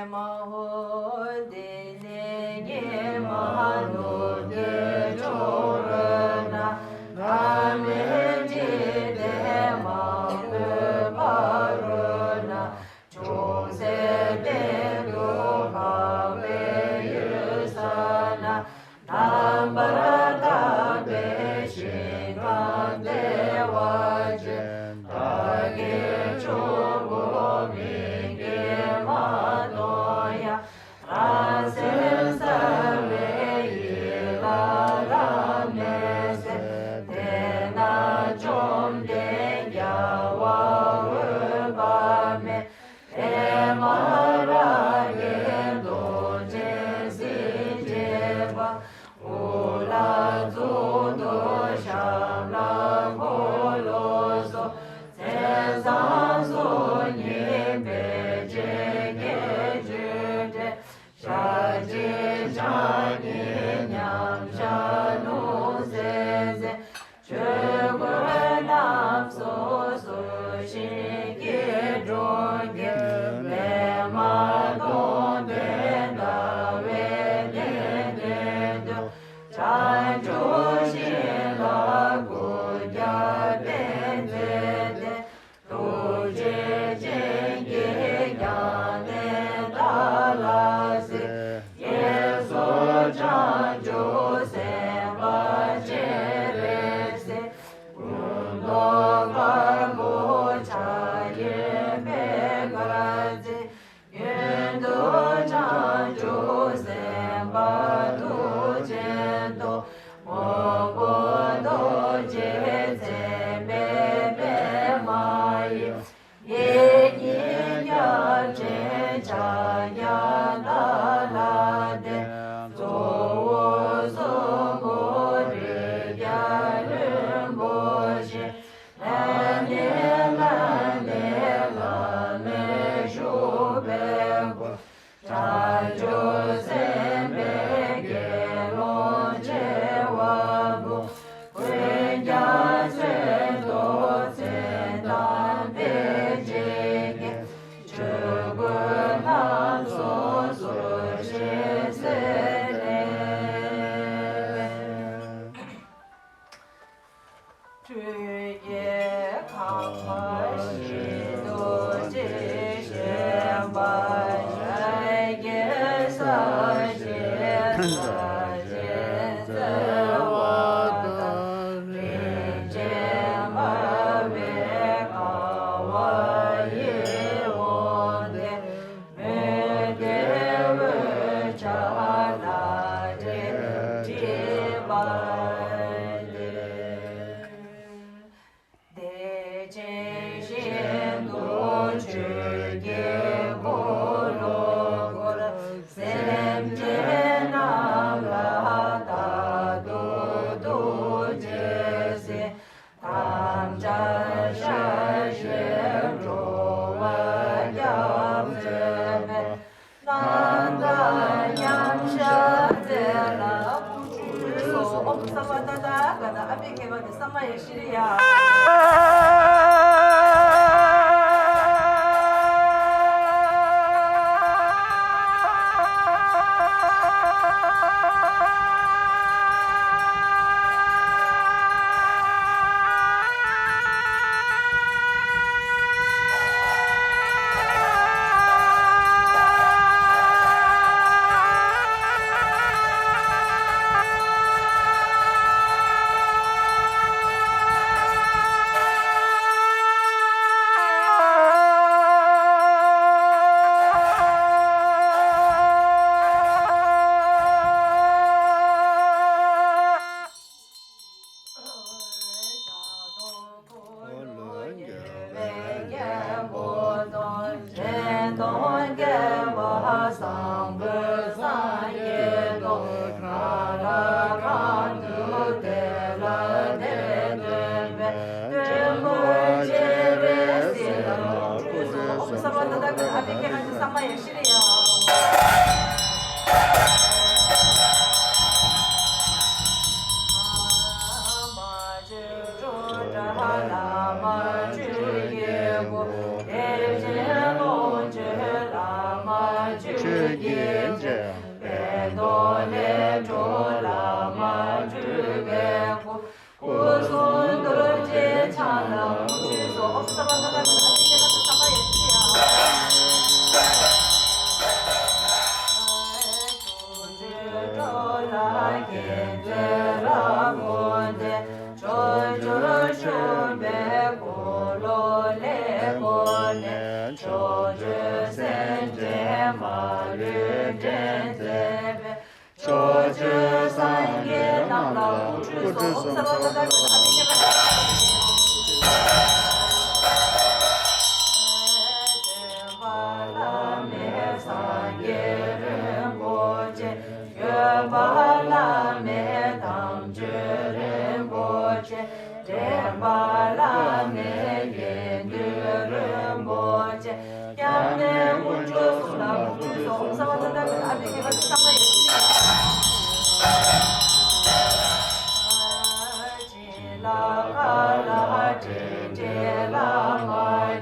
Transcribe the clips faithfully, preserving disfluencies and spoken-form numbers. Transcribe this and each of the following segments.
མ་ཧོ། དེ་ནས་ཉི་མ་ནུབ་ཀྱི་ཕྱོགས་རོལ་ན། ཐ་མལ་འཇིག་རྟེན་མ་གོས་པ་རོལ་ན། ཅུང་ཟད་གཏན་དུ་འགགས་པའི་ཡུལ་ས་ན། རྣམ་པར་དག་པའི་ཞིང་ཁམས་བདེ་བ་ཅན། བདག་གིས་ཕྱུག་པོ་མིག་གིས་མ་མཐོང་ཡང་། རང་སེམས་གསལ་བའི་ཡིད་ལ་རབ་གནས་ཟེར། དེ་ན་བཅོམ་ལྡན་རྒྱལ་བ་འོད་དཔག་མེད། པདྨ་རཱ་གའི་གདོང་ཅན་སྲིད་མཛད་པ། དབུ་ལ་གཙུག་ཏོར་ཞབས་ལ་འཁོར་ལོ་སོགས། མཚན་བཟང་སོགས་ཉིད་སྤེལ་བྱེད་དགེ་བཅུའི་སྒྲས། ཞལ་གཅིག་ཕྱག་གཉིས་མཉམ་བཞག་ལྷུང་བཟེད་མཛད། ཆོས་གོས་རྣམས་སོ་སོར་བཞེངས་ཀྱི་སྒྲོམ་གྱིས། པདྨ་སྟོང་ལྡན་ཟླ་བའི་གདན་སྟེང་དུ། བྱང་ཆུབ་ཤིང་ལ་སྐུ་རྒྱབ་བརྟེན་མཛད་དེ། ཐུགས་རྗེ་ཅན་གྱི་བརྒྱ་བརྡུངས་ཏཱ་ལ་སི། སྐྱེལ་སོགས་བྱང་ཆུབ་སེམས་དཔའ་སྤྱན་རས་གཟིགས། སྐུ་མདོག་དཀར་པོ་ཕྱག་གཡས་པད་དཀར་འཛིན། གཡོན་དུ་བྱང་ཆུབ་སེམས་དཔའ་ཐུགས་རྗེ་མདོག་སྔོན་པོ་རྡོ་རྗེ་མཚན་མའི་པདྨ་འོད། གཡས་བསྙེན་རྒྱབ་བརྟེན་ཕྱག་རྒྱ་ཏཱ་ལ་བརྟན། གཙོ་བོ་གསུམ་པོ་རིགས་བརྒྱ་ལྷུན་པོ་ཆེ། ལྷ་ནས་ལྷ་ནས་བླ་མའི་བཞུགས་པའི་སྒོ། བྱང་ཆུབ་སེམས་དཔའི་དགེ་སློང་བྱེ་བ་ཀུན། ཀུན་ཀྱང་མཚོན་ཐོགས་མཚན་དང་འཕེལ་བྱེད་ཀྱི། ཆོས་གོས་རྣམས་སོ་སོར་བཞེངས་མཛད་ནས། སྤྲུལ་པའི་ཁང་པ་བཞི་སྟོང་གཅིག་བཞེངས་པ། ཡ་གྱལ་ས་གཞི་ས་གཞི་རྩ་བ་དང་། རིན་ཆེན་འབར་བའི་ཀ་བ་ཡིད་འོང་སྟེ། མོན་གྱི་འོད་ཆགས་ལ་རས་བྲིས་པ་སྟེ། བདེ་ཆེན་ཞིང་དུ་ཆོས་ཀྱི་འཁོར་ལོ་བསྐོར། སེམས་ཅན་རྣམས་ལ་རྟག་ཏུ་ཐུགས་རྗེས་གཟིགས། དམ་བཅའ་བཞག་ཞིང་འགྲོ་བ་སྐྱབས་མཛད་པའི། རྣམ་དག་མཉམ་བཞག་མཛད་ལ་ཕུལ་སོ། ཨོཾ་སརྦ་ཏ་ཐཱ་ག་ཏ་ཨ་བྷི་ཝ་ག་ཏེ་ས་མ་ཡ་ཤྲི་ཡ། འགྲོ་ལ་མ་འགྲུལ་བའི་སྐུ། སྐུ་གསུང་རྡོ་རྗེ་འཆང་ལ་སྐུ་ཁྲུས་སོ། ཨོཾ་སརྦ་ནཱ་རཱ་ཡ་ཨ་ཏི་ཏི་ཀ་ཏི་སྭཱ་ཧཱ། ཡེ་ཤེས་ཡ། ཕྱོགས་བཅུར་འགྲོ་ལ་མཁྱེན་བརྩེ་རབ་དགོངས་ཏེ། ཕྱོགས་བཅུར་བཞུགས་པའི་འཁོར་ལོ་ལས་བསྐོར་ནས། ཕྱོགས་བཅུའི་སེམས་ཅན་མ་ལུས་འདྲེན་མཛད་པའི། ཕྱོགས་བཅུའི་སངས་རྒྱས་རྣམས་ལ་སྐུ་ཁྲུས་སོ། ཨོཾ་སརྦ་ནཱ་རཱ་ཡ་ཨ་ཏི་ཏི་ཀ་ཏི་སྭཱ་ཧཱ། སྟོན་པ་བླ་མེད་སངས་རྒྱས་རིན་པོ་ཆེ། བསྐྱོད་པ་བླ་མེད་དམ་ཆོས་རིན་པོ་ཆེ། འདྲེན་པ་བླ་མེད་དགེ་འདུན་རིན་པོ་ཆེ། སྐྱབས་གནས་དཀོན་མཆོག་གསུམ་ལ་སྐུ་ཁྲུས་སོ། ཨོཾ་སརྦ་ནཱ་རཱ་ཡ་ཨ་ཏི་ཏི་ཀ་ཏི་སྭཱ་ཧཱ། ཡེ་ཤེས་ཡ། བྱིན་རླབས་མཁའ་ལ་སྤྲིན་བྲལ་ལྷ་མ་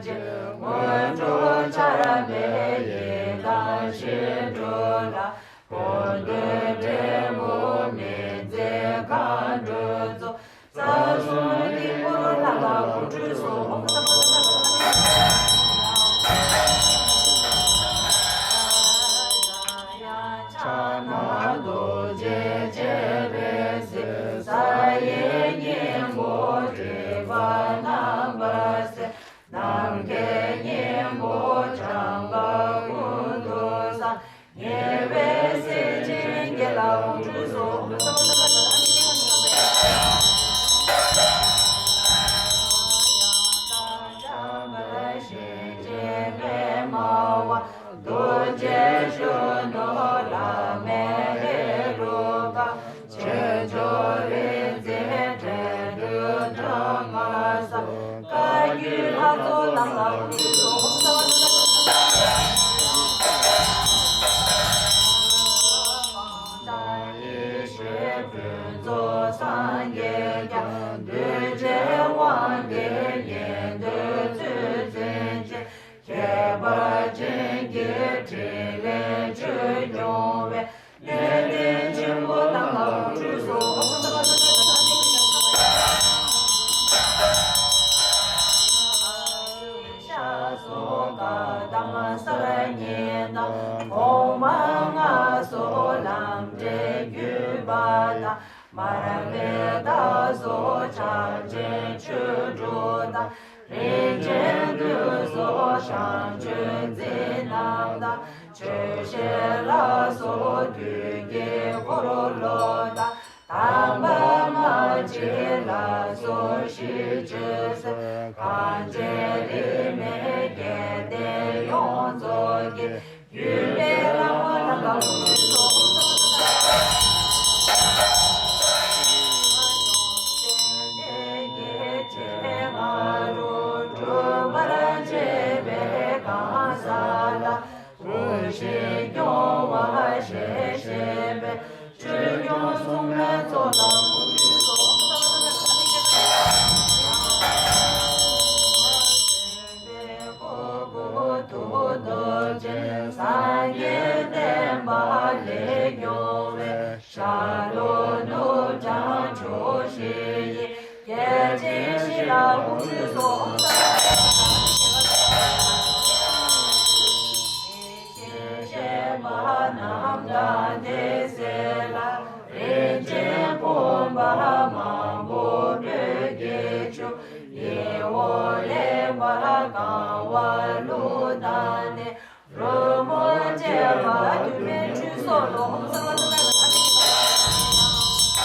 ཡིན། སྔོན་འགྲོ་ཆར་པའི་ཡི་དམ་ཞིང་དྲུག་ལ། སྐུ་མདོག་འདྲེན་པའི་མི་མཛད་མཁའ་འགྲོའི་ཚོགས། རྩ་གསུམ་དཀྱིལ་འཁོར་ལྷ་ལ་སྐུ་ཁྲུས་སོ། ཨོཾ་སརྦ་ནཱ་རཱ་ཡ་ཨ་ཏི་ཏི་ཀ་ཏི་སྭཱ་ཧཱ། ཕྱག་ན་རྡོ་རྗེ་འཆད་པའི་ཚེ། ས་ཡི་སྙིང་པོ་སྒྲིབ་པ་རྣམ་པར་སེལ། ནམ་མཁའི་སྙིང་པོ་འཆང་ཁ་ཀུན་ཏུ་བཟང་། ཉེ་བའི་སྲས་ཆེན་བརྒྱད་ལ་སྐུ་ཁྲུས་སོ། ཡང་དག་འཆང་བའི་ཞིང་ཆེན་པདྨ་དབང་། རྡོ་རྗེ་གཞོན་ནུ་བླ་མེད་ཧེ་རུ་ཀ། ཆོས་སྐྱོང་རིག་འཛིན་འདྲེ་གདུགས་སྒྲ་སྔ་ས། བཀའ་བརྒྱུད་ལྷ་ཚོགས་རྣམས་ལ་སྐུ་ཁྲུས་སོ། ཡེ་ཤེས་ཕུན་ཚོགས་སངས་རྒྱས་ཀྱང་། གདུལ་བྱའི་དབང་གིས་ཉན་ཐོས་ཚུལ་འཛིན་ཅིང་། ཁྱད་པར་ཅན་གྱི་ཕྲིན་ལས་ཆོས་སྐྱོང་བའི། གནས་བརྟན་ཆེན་པོ་རྣམས་ལ་སྐུ་ཁྲུས་སོ། ཤ་སོགས་བཀའ་གདམས་གསར་རྙིང་དང་། གོང་མ་ལྔ་སོགས་ལམ་འབྲས་བརྒྱུད་པ་དང་། མར་པའི་མཐའ་སོགས་ཕྱག་ཆེན་ཆོས་དྲུག་དང་། རིན་ཆེན་ལྷུན་སོགས་བྱང་ཆུབ་འཛིན་རྣམ་དང་། ཆོས་བཤད་ལ་སོགས་དུས་ཀྱི་འཁོར་ལོ་དང་། དམ་པ་མ་གཅིག་ལ་སོགས་ཞི་བྱེད་སྲས། གངས་ཅན་རིས་མེད་རྒྱལ་བསྟན་ཡོངས་རྫོགས་ཀྱི། བརྒྱུད་པའི་བླ་མ་རྣམས་ལ་སྐུ་ཁྲུས་སོ། སྒྲུབ་པར་བྱེད་པའི་གང་ཟག་ལ། བསྐུལ་ཞིང་སྐྱོང་བར་ཞལ་བཞེས་པའི། ཆོས་སྐྱོང་སྲུང་མའི་ཚོགས་ལ་སྐུ་ཁྲུས་སོ། རྡོ་རྗེ་སངས་རྒྱས་བསྟན་པ་ལས་སྐྱོང་བའི། ཤར་ལྷོ་ནུབ་བྱང་ཕྱོགས་བཞི་ཡི། རྒྱལ་ཆེན་བཞི་ལ་སྐུ་ཁྲུས་སོ། ཡེ་ཤེས་བཞད་པ་རྣམས་དང་དེ་སྲས་ལ། རིན་ཆེན་ཕོངས་པ་མང་པོ་སྤོས་ཀྱིས་བྱུགས། ཡིད་འོང་ལེགས་པར་གང་བ་ལུད་བཏང་ནས། རོལ་མོ་རྐྱབ་པ་དུ་མས་ཁྲུས་གསོལ་ལོ། ཨོཾ་སརྦ་ནཱ་རཱ་ཡ་ཨ་ཏི་ཏི་ཀ་ཏི་སྭཱ་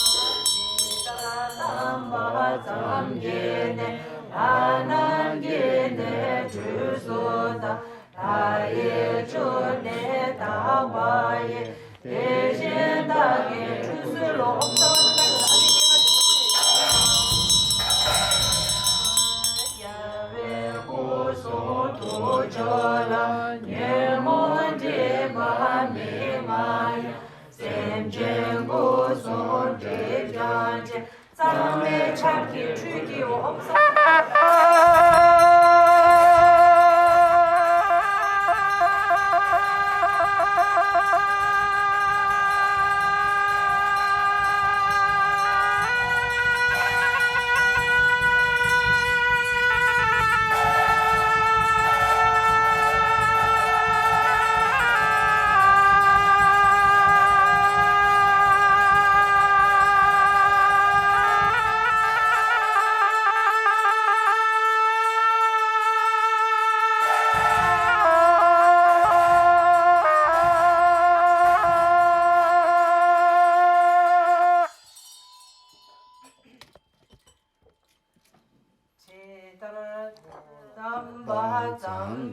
ཧཱ། ཇི་ལྟར་བསླངས་པ་ཙམ་གྱིས་ནི། ལྷ་རྣམས་ཀྱིས་ནི་ཁྲུས་གསོལ་དང་། ལྷ་ཡི་ཆོས་ནི་དག་པ་ཡིས། དེ་བཞིན་བདག་གིས་ཁྲུས་གསོལ་ལོ། ཨོཾ་སརྦ་ནཱ་རཱ་ཡ་ཨ་ཏི་ཏི་ཀ་ཏི་སྭཱ་ཧཱ། རྒྱལ་བའི་སྐུ་གསུང་ཐུགས་མཆོག་ལ། ཉོན་མོངས་སྒྲིབ་པ་མི་མངའ་ཡང་། སེམས་ཅན་སྐུ་གསུང་སྒྲིབ་སྦྱང་ཕྱིར། གཙང་བའི་ཆབ་ཀྱི་ཁྲུས་ཀྱི། ཨོཾ་སརྦ།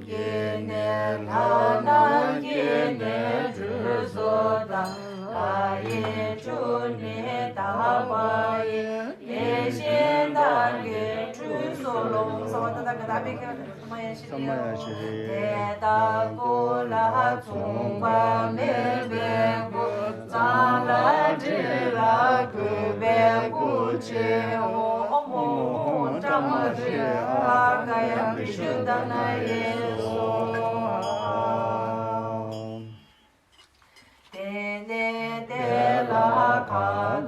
སྐྱེས་ནས་ལྷ་དང་སྐྱེས་ནས་སྤྲུལ་གསུམ་དང་། ལྷ་ཡི་སྤྲུལ་ནས་དག་པ་ཡི། ཡེ་ཤེས་དག་གི་སྤྲུལ་གསུམ་ལོངས་སུ་སྤྱོད་པ། ད་ལྟ་གི་ད་བི་ཁ་ས་མ་ཡ་ཤི་རི་ཡ། དེ་དག་སྐུ་ལ་མཚུངས་པ་མེད་པའི་སྐུ། གཙང་ལ་བྲེ་ལ་གུས་པས་སྐུ་མཆེའོ། ཨོཾ་ཨོཾ་ཨོཾ་པྲ་མ་རེ་ཨ་ཀ་ཡ་བི་ཤུདྡྷ་ན་ཡེ་སྭཱ་ཧཱ། དེ་ནས་དེ་ལ་ཁ་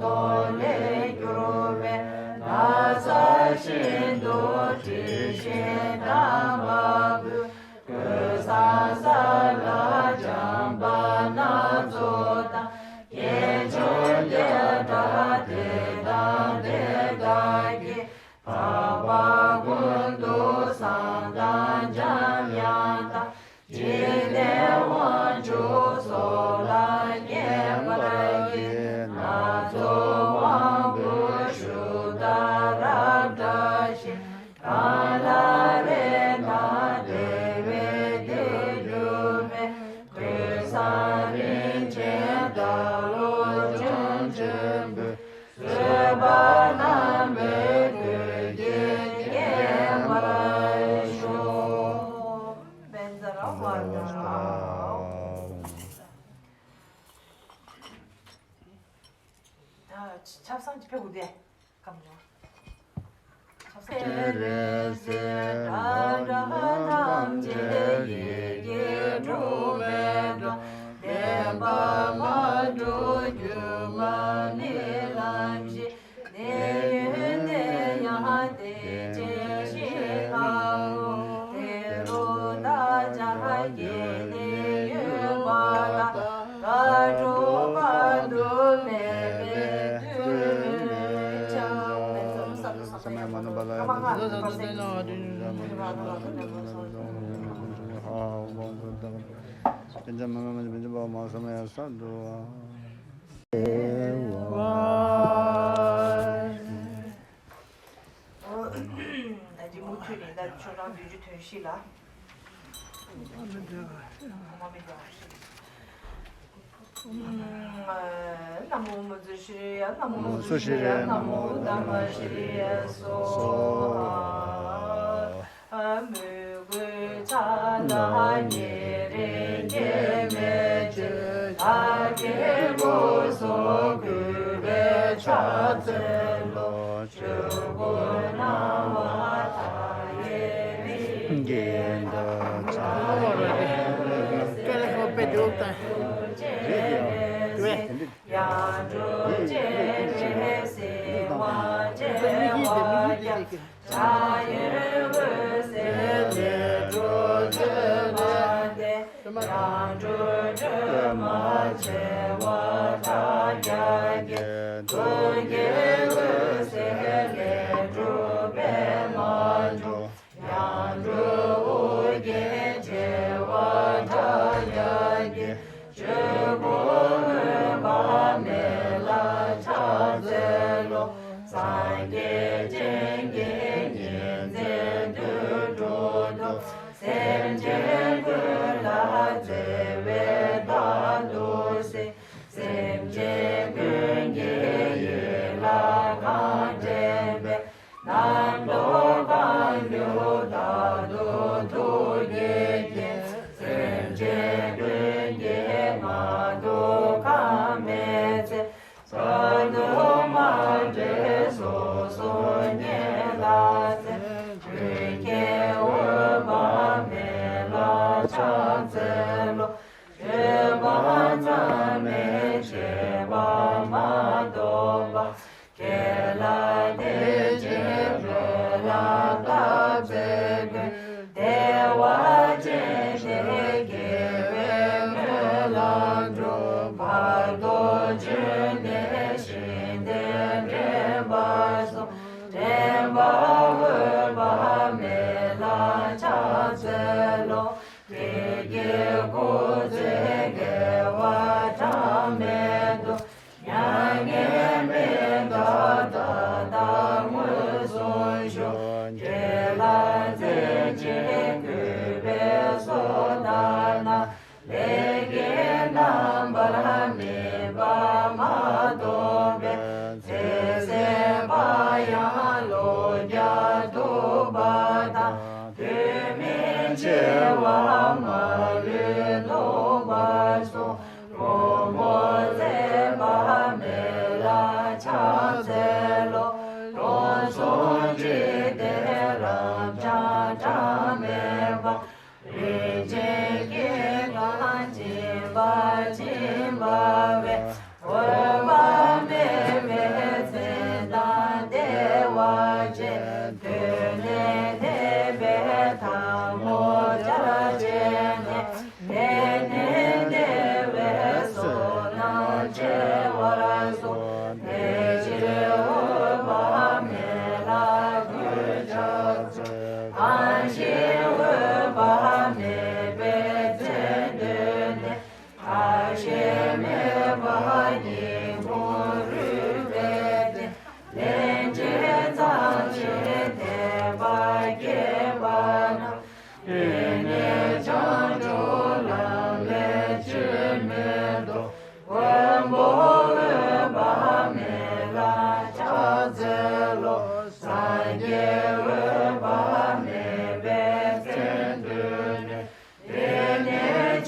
དོག་ལས་གྱུར་པའི་ན་བཟའ་ཤིན་ཏུ་དྲི་ཞིམ་དམ་པ་ཕུལ། གོས་བཟང་ས་ལ་འཇམ་པ་སྣ་ཚོགས་དང་། གྱེན་ལྕོག་བརྒྱ་ཕྲག་དེ་དང་དེ་དག་གི། འཕགས་པ་ཀུན་ཏུ་བཟང་དང་འཇམ་དབྱངས་དང་། འཇིག་རྟེན་དབང་ཕྱུག་སོགས་ལ་མཉེས་པར་བགྱི། སྣ་ཚོགས་དབང་པོའི་གཞུ་དག་རབ་བཀྲ་ཤིས། གང་ལ་རེག་ན་བདེ་བའི་མཐུ་སྟེར་བའི། གོས་བཟང་རིན་ཆེན་རྟ་ལོ་ཅན་ཆེན་པོས། བཟོད་པ་རྣམ་པའི་ཁྲོད་ཀྱིས་བརྒྱན་པར་ཤོག། བཛྲ་ཝཱ་ཏྭ། ཆབ་གསང་ཅིག་ཕེབས་དགོས་ཏེ། སྐམ་ཉོ། སྤྱན་རས་གཟིགས་སྒྲ་གྲགས་ཐམས་ཅད་ཡིད་ཀྱིས་འགྲུབ་པའི་སྒྲ། བདེན་པ་མ་གྲུབ་སྒྱུ་མ་མིན་ལམ་ཞིག། དེ་ཡི་དེ་ཡང་དེ་ཅན་ཞིག་ཁ་འོ། དེ་རུ་བདག་ཅག་དགེ་འདུན་ཡོད་པ་དང་། དགག་སྒྲུབ་བར་དུ་མེད་པའི་མཐུ་སྟོབས། ད་ཅི་མུ་མཐུད་ནས་ད་ཆོས་གྲྭ་བདུན་ཅུ་དོན་བཞི་ལ། ན་མོ་མུ་ཙུ་ཤྲི་ཡ། ན་མོ་མུ་ཙུ་ཤྲི་ཡ། ན་མོ་ཨུཏྟ་མ་ཤྲི་ཡ་སྭཱ་ཧཱ། མོས་གུས་ཕྱག་ན་ཉེ་རིང་སྐྱེ་མེད་ཆོས། བདག་གི་སྐུ་གསུང་གུས་པས་ཕྱག་འཚལ་ལོ། ཆོས་སྐུ་སྣང་བ་མཐའ་ཡས་པའི། དགེ་འདུན་ཕྱག་ན་ཉེ་རིང་སྐྱེ་མེད་ཆོས། ཡང་སྒྲུབ་སྤྱན་རས་གཟིགས་དབང་ཆེ་བ་ཀྱང་། ཕྱག་གཡོན་འོད་ཟེར་ལས་གྲུབ་སྤྱན་མ་བསྟེན། ཡང་སྒྲུབ་སྒྲོལ་མ་ཆེ་བ་ཕྲག་བརྒྱ་བརྒྱད། ཐུགས་ཀྱི་འོད་ཟེར་ལས་གྲུབ་པདྨ་འབྱུང་། ཡང་སྒྲུབ་ཨོ་རྒྱན་ཆེ་བ་ཕྲག་བརྒྱ་བརྒྱད། ཆོས་སྐུ་འོད་དཔག་མེད་ལ་ཕྱག་འཚལ་ལོ། སངས་རྒྱས་བཅོམ་ལྡན་འདས་ཉིན་མཚན་དུས་དྲུག་ཏུ། སེམས་ཅན་ཀུན་ལ་བརྩེ་བས་བདག་ཏུ་གཟིགས། སེམས་ཅན་ཀུན་གྱི་ཡིད་ལ་གང་དྲན་པའི། རྣམ་རྟོག་གང་འགྱུ་བདག་ཏུ་ཐུགས་བསྐྱེད་ཅིང་། སེམས་ཅན་ཀུན་གྱི་ངང་དུ་ཁམས་མེད་ཚེ། བར་དུ་མ་འབྲལ་སོ་སོར་ཉེར་ལྷག་ཚེ། ཆོས་ཀྱི་འོད་དཔག་མེད་ལ་ཕྱག་འཚལ་ལོ། ཆོས་པ་མཚམས་མེད་ཆོས་པ་མ་གཏོགས་པ། དགེ་ལ་དད་ཅིང་སྨོན་ལམ་བཏབ་པའི་ཀུན། བདེ་བ་ཅན་དེ་དགེ་བའི་སྨོན་ལམ་འགྲུབ། བར་དུ་བྱོན་ནས་ཞིང་དེར་འདྲེན་པར་གསུངས། འདྲེན་པ་འོད་དཔག་མེད་ལ་ཕྱག་འཚལ་ལོ། དེ་ཀའི་སྐུ་ཚེ་དགེ་བ་གྲངས་མེད་དོ། མྱ་ངན་མི་འདའ་ད་ལྟ་མངོན་སུམ་བཞུགས། དགེ་ལ་མཛད་ཅིང་གུས་པས་ མ་ལུས་ལོག་པར་སོང་། དགོངས་པ་ཟད་པ་མེད་ལ་ཕྱག་འཚལ་ལོ། དྲང་སྲོང་འཇིག་རྟེན་རབ་འབྱམས་གྲངས་མེད་པ། རིན་ཆེན་སྐྱེ་རྒ་འཇིག་པ་འཇིག་པ་བས། འོད་དཔག་མེད་པའི་མཚན་དང་བདེ་བ་ཅན། ཐོས་ནས་ཐེག་པའི་ཐལ་མོ་སྦྱར་བྱས་ནས། དེ་ནས་བདེ་བའི་བསོད་ནམས་ཆེ་བར་གསུངས། དེ་ཕྱིར་འོད་དཔག་མེད་ལ་གུས་ཕྱག་འཚལ། གང་ཞིག་འོད་དཔག་མེད་པའི་མཚན་ཐོས་ནས། ཐབས་ཤེས་མེད་པ་ཉིད་ཁོང་རུས་པའི་གཏིང་། ལན་ཅིག་ཙམ་ཞིག་དད་པ་སྐྱེས་པ་ན། དེ་ནས་བྱང་ཆུབ་ལམ་ལས་ཆེར་མི་ལྡོག། མགོན་པོ་འོད་དཔག་མེད་ལ་ཕྱག་འཚལ་ལོ། སངས་རྒྱས་འོད་དཔག་མེད་པའི་མཚན་ཐོས་ནས། དེ་ནས་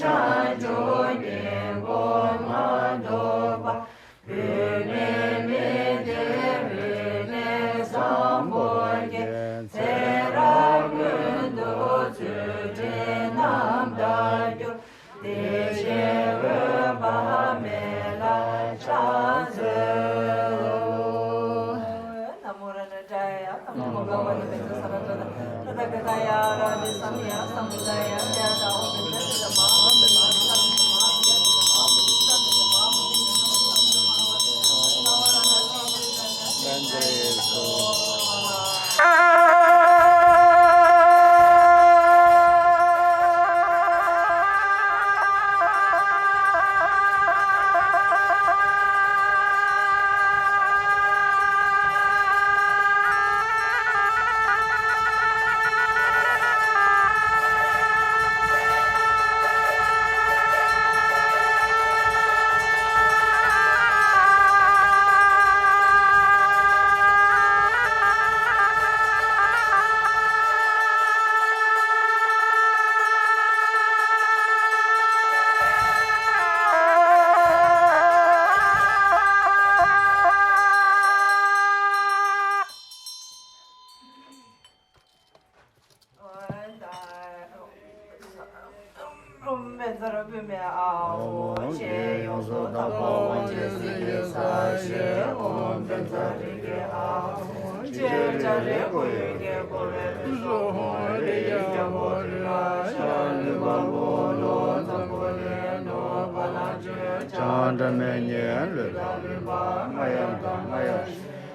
བྱང་ཆུབ་སྙིང་པོ་མ་ཐོབ་པ། བུད་མེད་མི་དེ་རིག་གནས་བཟང་པོ་སྐྱེས། ཚེ་རབས་ཀུན་ཏུ་ཚུལ་ཁྲིམས་རྣམ་དག་གྱུར། དེ་ཕྱིར་འོད་དཔག་མེད་ལ་ཕྱག་འཚལ་ལོ། ན་མོ་ར་ན་བྱང་སྒྲ་མེད་ཉིད་ལུས་དང་ལུས་པ་ང་ཡང་དང་ང་ཡང་།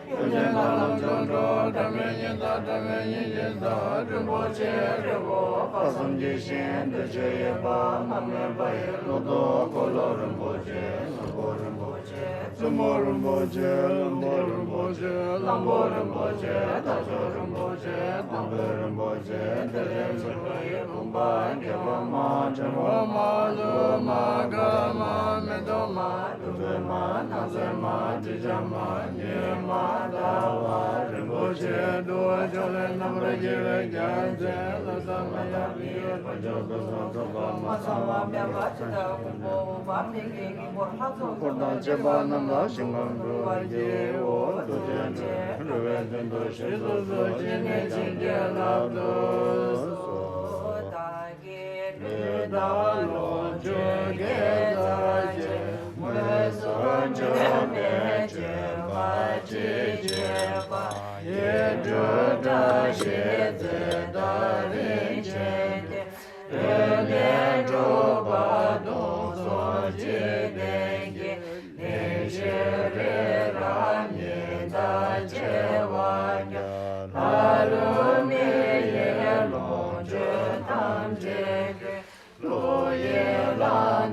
ཡོན་ཏན་དང་ལམ་སྦྱོང་འགྲོ། སྒྲ་མེད་ཉིད་དང་སྒྲ་མེད་ཉིད་ཀྱི་མཐའ། རིན་པོ་ཆེ་རི་བོ་དཔག་བསམ་གྱི་ཤིང་། འདུ་བྱེད་ཡོད་པ་མ་རྨོས་པ་ཡི། ལྷུན་སྟུག་འཁོར་ལོ་རིན་པོ་ཆེ། ནོར་བུ་རིན་པོ་ཆེ། བཙུན་མོ་རིན་པོ་ཆེ། བློན་པོ་རིན་པོ་ཆེ། གླང་པོ་རིན་པོ་ཆེ། རྟ་མཆོག་རིན་པོ་ཆེ། དང་པོ་རིན་པོ་ཆེ། དེ་ལས་ཚོགས་པའི་བུམ་པ་རྒྱས་པ་མ། ཕྲེང་བ་མ། ལུས་མ། དཀར་མ། མེ་ཏོག་མ། བདུག་སྤོས་མ། སྣང་གསལ་མ། དྲི་ཆབ་མ། ཉི་མ། ཟླ་བ་རིན་པོ་ཆེ། འདུ་བ་ཕྱོགས་ལས་རྣམ་པར་རྒྱལ་བའི་རྒྱལ་མཚན། ལྷ་དང་མི་དང་མི་ཡི་དཔལ་འབྱོར་ཕུན་སུམ་ཚོགས་པ། མ་ཚང་བ་མེད་པ་ཇི་ལྟར་ཀུན་པོ་འོད་དཔག་མེད་ཀྱི་དཀྱིལ་འཁོར་ལྷ་ཚོགས་འཁོར་དང་བཅས་པ་རྣམས་ལ་ཞིང་ཁམས་འགྲོ་བར་བགྱིའོ། ཐུགས་རྗེ་ཆེ། འགྲོ་བའི་དོན་དུ་ཞིང་སོ་སོར་བྱོན་ནས་བྱིན་གྱིས་བརླབ་ཏུ་གསོལ། བདག་གི་ལུས་དང་ལོངས་སྤྱོད་དགེ་རྩ་ཆེ། མངོན་སུམ་འབྱོན་པའི་སྤྱོད་པ་ཅི་སྤྱོད་པ། ཡིད་སྤྲུལ་བཀྲ་ཤིས་རྫས་བདག་རིན་ཆེན་ཏེ། དོན་ལྡན་གྲུབ་པ་སྟོང་གསུམ་འཇིག་རྟེན་གྱི། གནས་ཆེན་རི་རབ་ཉི་ཟླ་བྱེ་བ་བརྒྱ། ལྷ་ཀླུ་མི་ཡི་ལོངས་སྤྱོད་ཐམས་ཅད་ཀུན། ཀླུ་ཡི་བླ་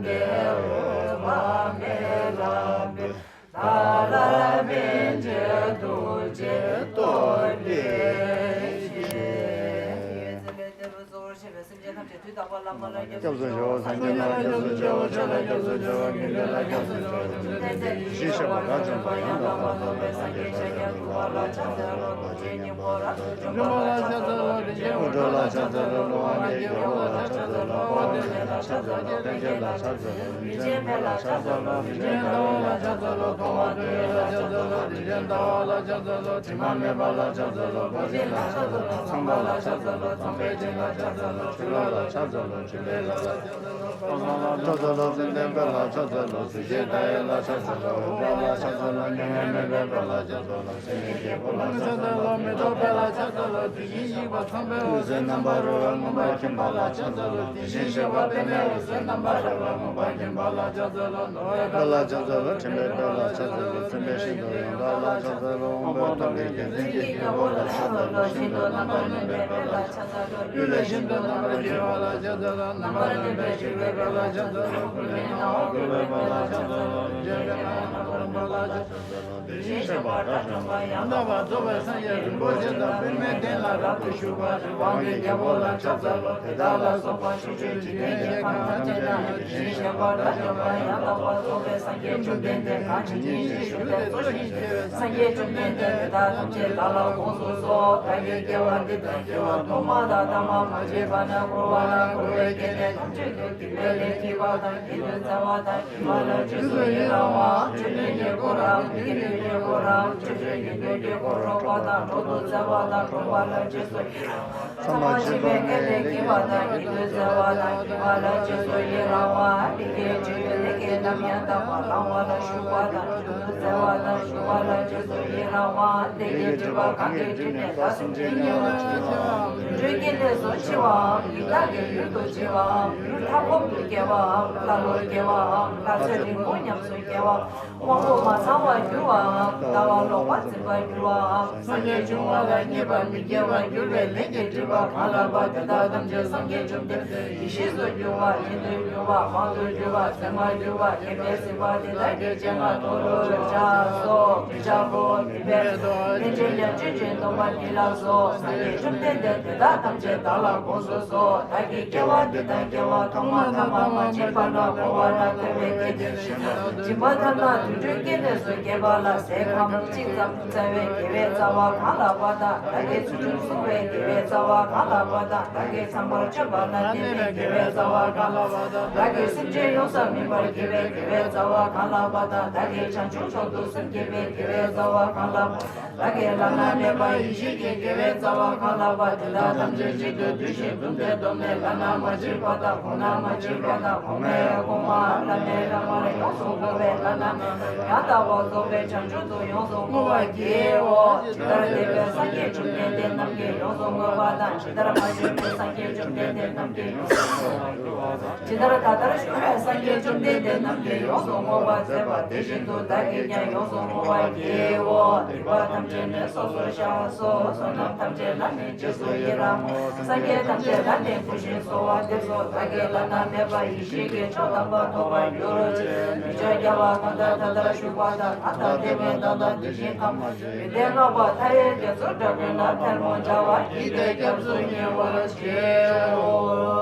མའི་འོད་དཔག་མེད་ལ་འབུལ། ཏཱ་ལ་པཎ་ཆེན་ཐུགས་རྗེའི་སྟོབས་ཀྱིས་བཞེངས། ཡོད་ཚད་ལས་འདས་པའི་གཙོ་བོར་བྱས་པའི་སེམས་ཅན་ཐམས་ཅད་དུས་རྟག་པར་བླ་མ་ སྐྱབས་སུ་མཆིའོ། སངས་རྒྱས་ལ་སྐྱབས་སུ་མཆིའོ། ཆོས་ལ་སྐྱབས་སུ་མཆིའོ། དགེ་འདུན་ལ་སྐྱབས་སུ་མཆིའོ། ཡེ་ཤེས་ཤེས་པ་དགྲ་བཅོམ་པ་ཡང་དག་པར་རྫོགས་པའི་སངས་རྒྱས་ཤཱཀྱ་ཐུབ་པ་ལ་ཕྱག་འཚལ་ལོ། རྡོ་རྗེ་སྙིང་པོ་རབ་ཏུ་འཇོམས་པ་ལ་ཕྱག་འཚལ་ལོ། རིན་ཆེན་དབང་ཕྲུག་ལ་ཕྱག་འཚལ་ལོ། ཀླུ་དབང་གི་རྒྱལ་པོ་ལ་ཕྱག་འཚལ་ལོ། དཔལ་ལྡན་འབྱེད་ལ་ཕྱག་འཚལ་ལོ། ལྷན་སྐྱེས་ལ་ཕྱག་འཚལ་ལོ། རིན་ཆེན་ཟླ་བ་ལ་ཕྱག་འཚལ་ལོ། མཐོང་བ་ཐོས་ཡས་ལ་ཕྱག་འཚལ་ལོ། རིན་ཆེན་ཟླ་བ་ལ་ཕྱག་འཚལ་ལོ། དྲི་མ་མེད་པ་ལ་ཕྱག་འཚལ་ལོ། འཕགས་པའི་ལ་ཕྱག་འཚལ་ལོ། ཚངས་པ་ལ་ཕྱག་འཚལ་ལོ། ཚངས་པའི་སྤྱན་ལ་ཕྱག་འཚལ་ལོ། ཆོས་ལ་ཕྱག་འཚལ་ལོ། ཆོས་འཕེལ་ལ་ཕྱག་འཚལ་ལོ། ཕྱག་འཚལ་ལོ། ཙནྡན་དཔལ་ལ་ཕྱག་འཚལ་ལོ། གཟི་བརྗིད་ལྡན་ཡས་ལ་ཕྱག་འཚལ་ལོ། འོད་དཔལ་ལ་ཕྱག་འཚལ་ལོ། མྱ་ངན་མེད་པའི་དཔལ་ལ་ཕྱག་འཚལ་ལོ། སེང་གེའི་རྒྱལ་པོ་ལ་ཕྱག་འཚལ་ལོ། མེ་ཏོག་དཔལ་ལ་ཕྱག་འཚལ་ལོ། དེ་བཞིན་གཤེགས་པ་ཚངས་པའི་འོད་ཟེར་རྣམ་པར་རོལ་པ་མངོན་པར་མཁྱེན་པ་ལ་ཕྱག་འཚལ་ལོ། དེ་བཞིན་གཤེགས་པ་པདྨའི་འོད་ཟེར་རྣམ་པར་རོལ་པ་མངོན་པར་མཁྱེན་པ་ལ་ཕྱག་འཚལ་ལོ། ནོར་བུའི་དཔལ་ལ་ཕྱག་འཚལ་ལོ། དྲན་པའི་དཔལ་ལ་ཕྱག་འཚལ་ལོ། མཚན་དཔལ་ཤིན་ཏུ་ཡོངས་གྲགས་ལ་ཕྱག་འཚལ་ ལོ། དབང་པོ་ཐོབ་པའི་རྒྱལ་མཚན་གྱི་རྒྱལ་པོ་ལ་ཕྱག་འཚལ་ལོ། ཤིན་ཏུ་རྣམ་པར་གནོན་པའི་དཔལ་ལ་ཕྱག་འཚལ་ལོ། ཡུལ་ལས་ཤིན་ཏུ་རྣམ་པར་རྒྱལ་བ་ལ་ཕྱག་འཚལ་ལོ། རྣམ་པར་གནོན་པའི་སྤྱོད་པའི་དཔལ་ལ་ཕྱག་འཚལ་ལོ། ཀུན་ནས་སྣང་བ་བཀོད་པའི་དཔལ་ལ་ཕྱག་འཚལ་ལོ། རིན་ཆེན་སྤྱན་དྲངས་པ་ལ་ཕྱག་འཚལ་ལོ། དེ་བཞིན་གཤེགས་པ་དགྲ་བཅོམ་པ་ཡང་དག་པར་རྫོགས་པའི་སངས་རྒྱས་རིན་པོ་ཆེ་དང་པདྨའི་གདན་ལ་རབ་ཏུ་བཞུགས་པ་རི་དབང་གི་རྒྱལ་པོ་ལ་ཕྱག་འཚལ་ལོ། དེ་དག་ལ་སོགས་པ་ཕྱོགས་བཅུའི་འཇིག་རྟེན་གྱི་ཁམས་ཐམས་ཅད་ན་དེ་བཞིན་གཤེགས་པ་དགྲ་བཅོམ་པ་ཡང་དག་པར་རྫོགས་པའི་སངས་རྒྱས་བཅོམ་ལྡན་འདས་གང་ཇི་སྙེད་ཅིག་བཞུགས་ཏེ་གཙོ་ཆེན་བྱེ་བའི་སངས་རྒྱས་བཅོམ་ལྡན་འདས་དེ་དག་ཐམས་ཅད་བདག་ལ་དགོངས་སུ་གསོལ། བདག་གིས་སྐྱེ་བ་འདི་དང་སྐྱེ་བ་ཐོག་མ་དང་ཐ་མ་མ་མཆིས་པ་ནས་འཁོར་བ་ལ་འཁོར་བའི་སྐྱེ་གནས་ཐམས་ཅད་དུ་སྡིག་པའི་ལས་བགྱིས་པ་དང་། སྐྱེ་འདོད་བརྩེ་བ་དང་། སྐྱེ་བ་ལ་རྗེས་སུ་ཡི་རང་བའམ། སྤྱོད་ལྡན་གྱི་འཁོར་རམ། སྐྱེ་འདོད་ཀྱི་འཁོར་རམ། སྤྱོད་བྲལ་གྱི་འདོད་ཀྱི་འཁོར་སློང་བ་དང་། འགྲོ་འདོད་བརྩེ་བ་དང་། འགྲོགས་པ་ལ་རྗེས་སུ་ཡི་རང་བ། ཚང་མ་མཆིས་པའི་སྐད་དེ་བགྱིས་པ་དང་། སྐྱེ་འདོད་བརྩེ་བ་དང་། སྐྱེ་བ་ལ་རྗེས་སུ་ཡི་རང་བ། མི་སྐྱེ་བཅུད་ཀྱི་ལས་ཀྱི་རྣམ་གཞག་དག་པ་བླང་བ་ལ་ཞུགས་པ་དང་། སྐྱེ་འདོད་བརྩེ་བ་དང་། ཞུགས་པ་ལ་རྗེས་སུ་ཡི་རང་བ། ལས་ཀྱི་སྒྲིབ་པ་གང་གིས་བསྒྲིབས་ནས་བདག་སེམས་ཅན་དམྱལ་བར་མཆིས་པའམ། དུད་འགྲོའི་སྐྱེ་གནས་སུ་མཆི་བའམ། ཡི་དྭགས་ཀྱི་ཡུལ་དུ་མཆི་བའམ། ཡུལ་མཐའ་འཁོབ་ཏུ་སྐྱེ་བའམ། ཀླ་ཀློར་སྐྱེ་བའམ། ལྷ་ཚེ་རིང་པོ་ཉམས་སུ་སྐྱེ་བ། དབང་པོ་མ་ཚང་བར་འགྱུར་བའམ། ལྟ་བ་ལོག་པར་འཛིན་པར་འགྱུར་བའམ། སངས་རྒྱས་འབྱུང་བ་ལ་མཉེས་པར་མི་སྐྱེ་བར་འགྱུར་བའི་ལས་ཀྱི་སྒྲིབ་པ་གང་ལགས་པ་དེ་དག་ཐམས་ཅད་སངས་རྒྱས་བཅོམ་ལྡན་འདས་ཡེ་ཤེས་སུ་འགྱུར་བ། ཡིད་དུ་འགྱུར་བ། དབང་དུ་འགྱུར་བ། མཚན་མར་འགྱུར་བ། སྐྱེ་འཕེལ་སྲིད་པ་དེ་དག་གི་སྤྱན་སྔར་མཐོལ་ལོ་བཤགས་སོ། མི་འཆབ་བོ། མི་འབད་དོ། ལན་ཅིག་ཡང་ཅིག་ཅིག་སྟོན་པ་འདི་ལ་སོགས། སངས་རྒྱས་བཅོམ་ལྡན་འདས་དེ་དག་ཐམས་ཅད་བདག་ལ་དགོངས་སུ་གསོལ། བདག་གིས་སྐྱེ་བ་འདི་དང་སྐྱེ་བ་ཐོག་མ་ཐ་མ་མ་མཆིས་པ་ན་འཁོར་བ་ན་འཁོར་བའི་སྐྱེ་གནས་སྦྱིན་པ་ཐ་ན་དུད་འགྲོའི་སྐྱེ་གནས་སུ་སྐྱེས་པ་ལ་ཟས་ཁམ་གཅིག་ཙམ་སྩལ་བའི་དགེ་བའི་རྩ་བ་གང་ལགས་པ་དང་། བདག་གིས་ཚུལ་ཁྲིམས་བསྲུང་བའི་དགེ་བའི་རྩ་བ་གང་ལགས་པ་དང་། བདག་གིས་ཚངས་པར་སྤྱོད་པ་དང་ལྡན་པའི་དགེ་བའི་རྩ་བ་གང་ལགས་པ་དང་། བདག་གིས་སེམས་ཅན་ཡོངས་སུ་སྨིན་པར་བགྱི་བའི་དགེ་བའི་རྩ་བ་གང་ལགས་པ་དང་། བདག་གིས་བྱང་ཆུབ་མཆོག་ཏུ་སེམས་བསྐྱེད་པའི་དགེ་བའི་རྩ་བ་གང་ལགས་པ། བདག་གིས་བླ་ན་མེད་པ་ཡེ་ཤེས་ཀྱི་དགེ་བའི་རྩ་བ་གང་ལགས་པ། དེ་དག་ཐམས་ཅད་གཅིག་ཏུ་བསྡུས་ཤིང་བཟླུམས་ཏེ་བསྡོམས་ནས་བླ་ན་མ་མཆིས་པ་དང་། གོང་ན་མ་མཆིས་པ་དང་། གོང་མའི་གོང་མ། བླ་མའི་བླ་མར་ཡོངས་སུ་བསྔོ་བས་བླ་ན་མེད་པ་ཡང་དག་པར་རྫོགས་པའི་བྱང་ཆུབ་ཏུ་ཡོངས་སུ་བསྔོ་བར་བགྱིའོ། ཇི་ལྟར་འདས་པའི་སངས་རྒྱས་བཅོམ་ལྡན་འདས་རྣམས་ཀྱིས་ཡོངས་སུ་བསྔོས་པ་དང་། ཇི་ལྟར་མ་བྱོན་པའི་སངས་རྒྱས་བཅོམ་ལྡན་འདས་རྣམས་ཀྱིས་ཡོངས་སུ་བསྔོ་བར་འགྱུར་བ་དང་། ཇི་ལྟར་ད་ལྟར་བྱོན་པའི་སངས་རྒྱས་བཅོམ་ལྡན་འདས་རྣམས་ཀྱིས་ཡོངས་སུ་བསྔོ་བར་མཛད་པ་དེ་བཞིན་དུ་བདག་གིས་ཀྱང་ཡོངས་སུ་བསྔོ་བར་བགྱིའོ། སྡིག་པ་ཐམས་ཅད་ནི་སོ་སོར་བཤགས་སོ། བསོད་ནམས་ཐམས་ཅད་ལ་ནི་རྗེས་སུ་ཡི་རང་ངོ་། སངས་རྒྱས་ཐམས་ཅད་ལ་ནི་གུས་ཤིང་གསོལ་བ་འདེབས་སོ། བདག་གིས་བླ་ན་མེད་པ་ཡེ་ཤེས་ཀྱི་མཆོག་དམ་པ་ཐོབ་པར་འགྱུར་རོ་ཞེས། མི་མཆོག་རྒྱལ་བ་གང་དག་ད་ལྟར་བཞུགས་པ་དང་། ད་ལྟ་འདས་པའི་མཐའ་དང་དེ་བཞིན་ཐ་མ་ཡོན་ཏན་བསྔགས་པ་མཐའ་ཡས་རྒྱ་མཚོའི་སྒྲ་ཀུན་ལ་ཐལ་མོ་སྦྱར་བར་བགྱིས་ཏེ་སྐྱབས་སུ་ཉེ་བར་མཆིའོ།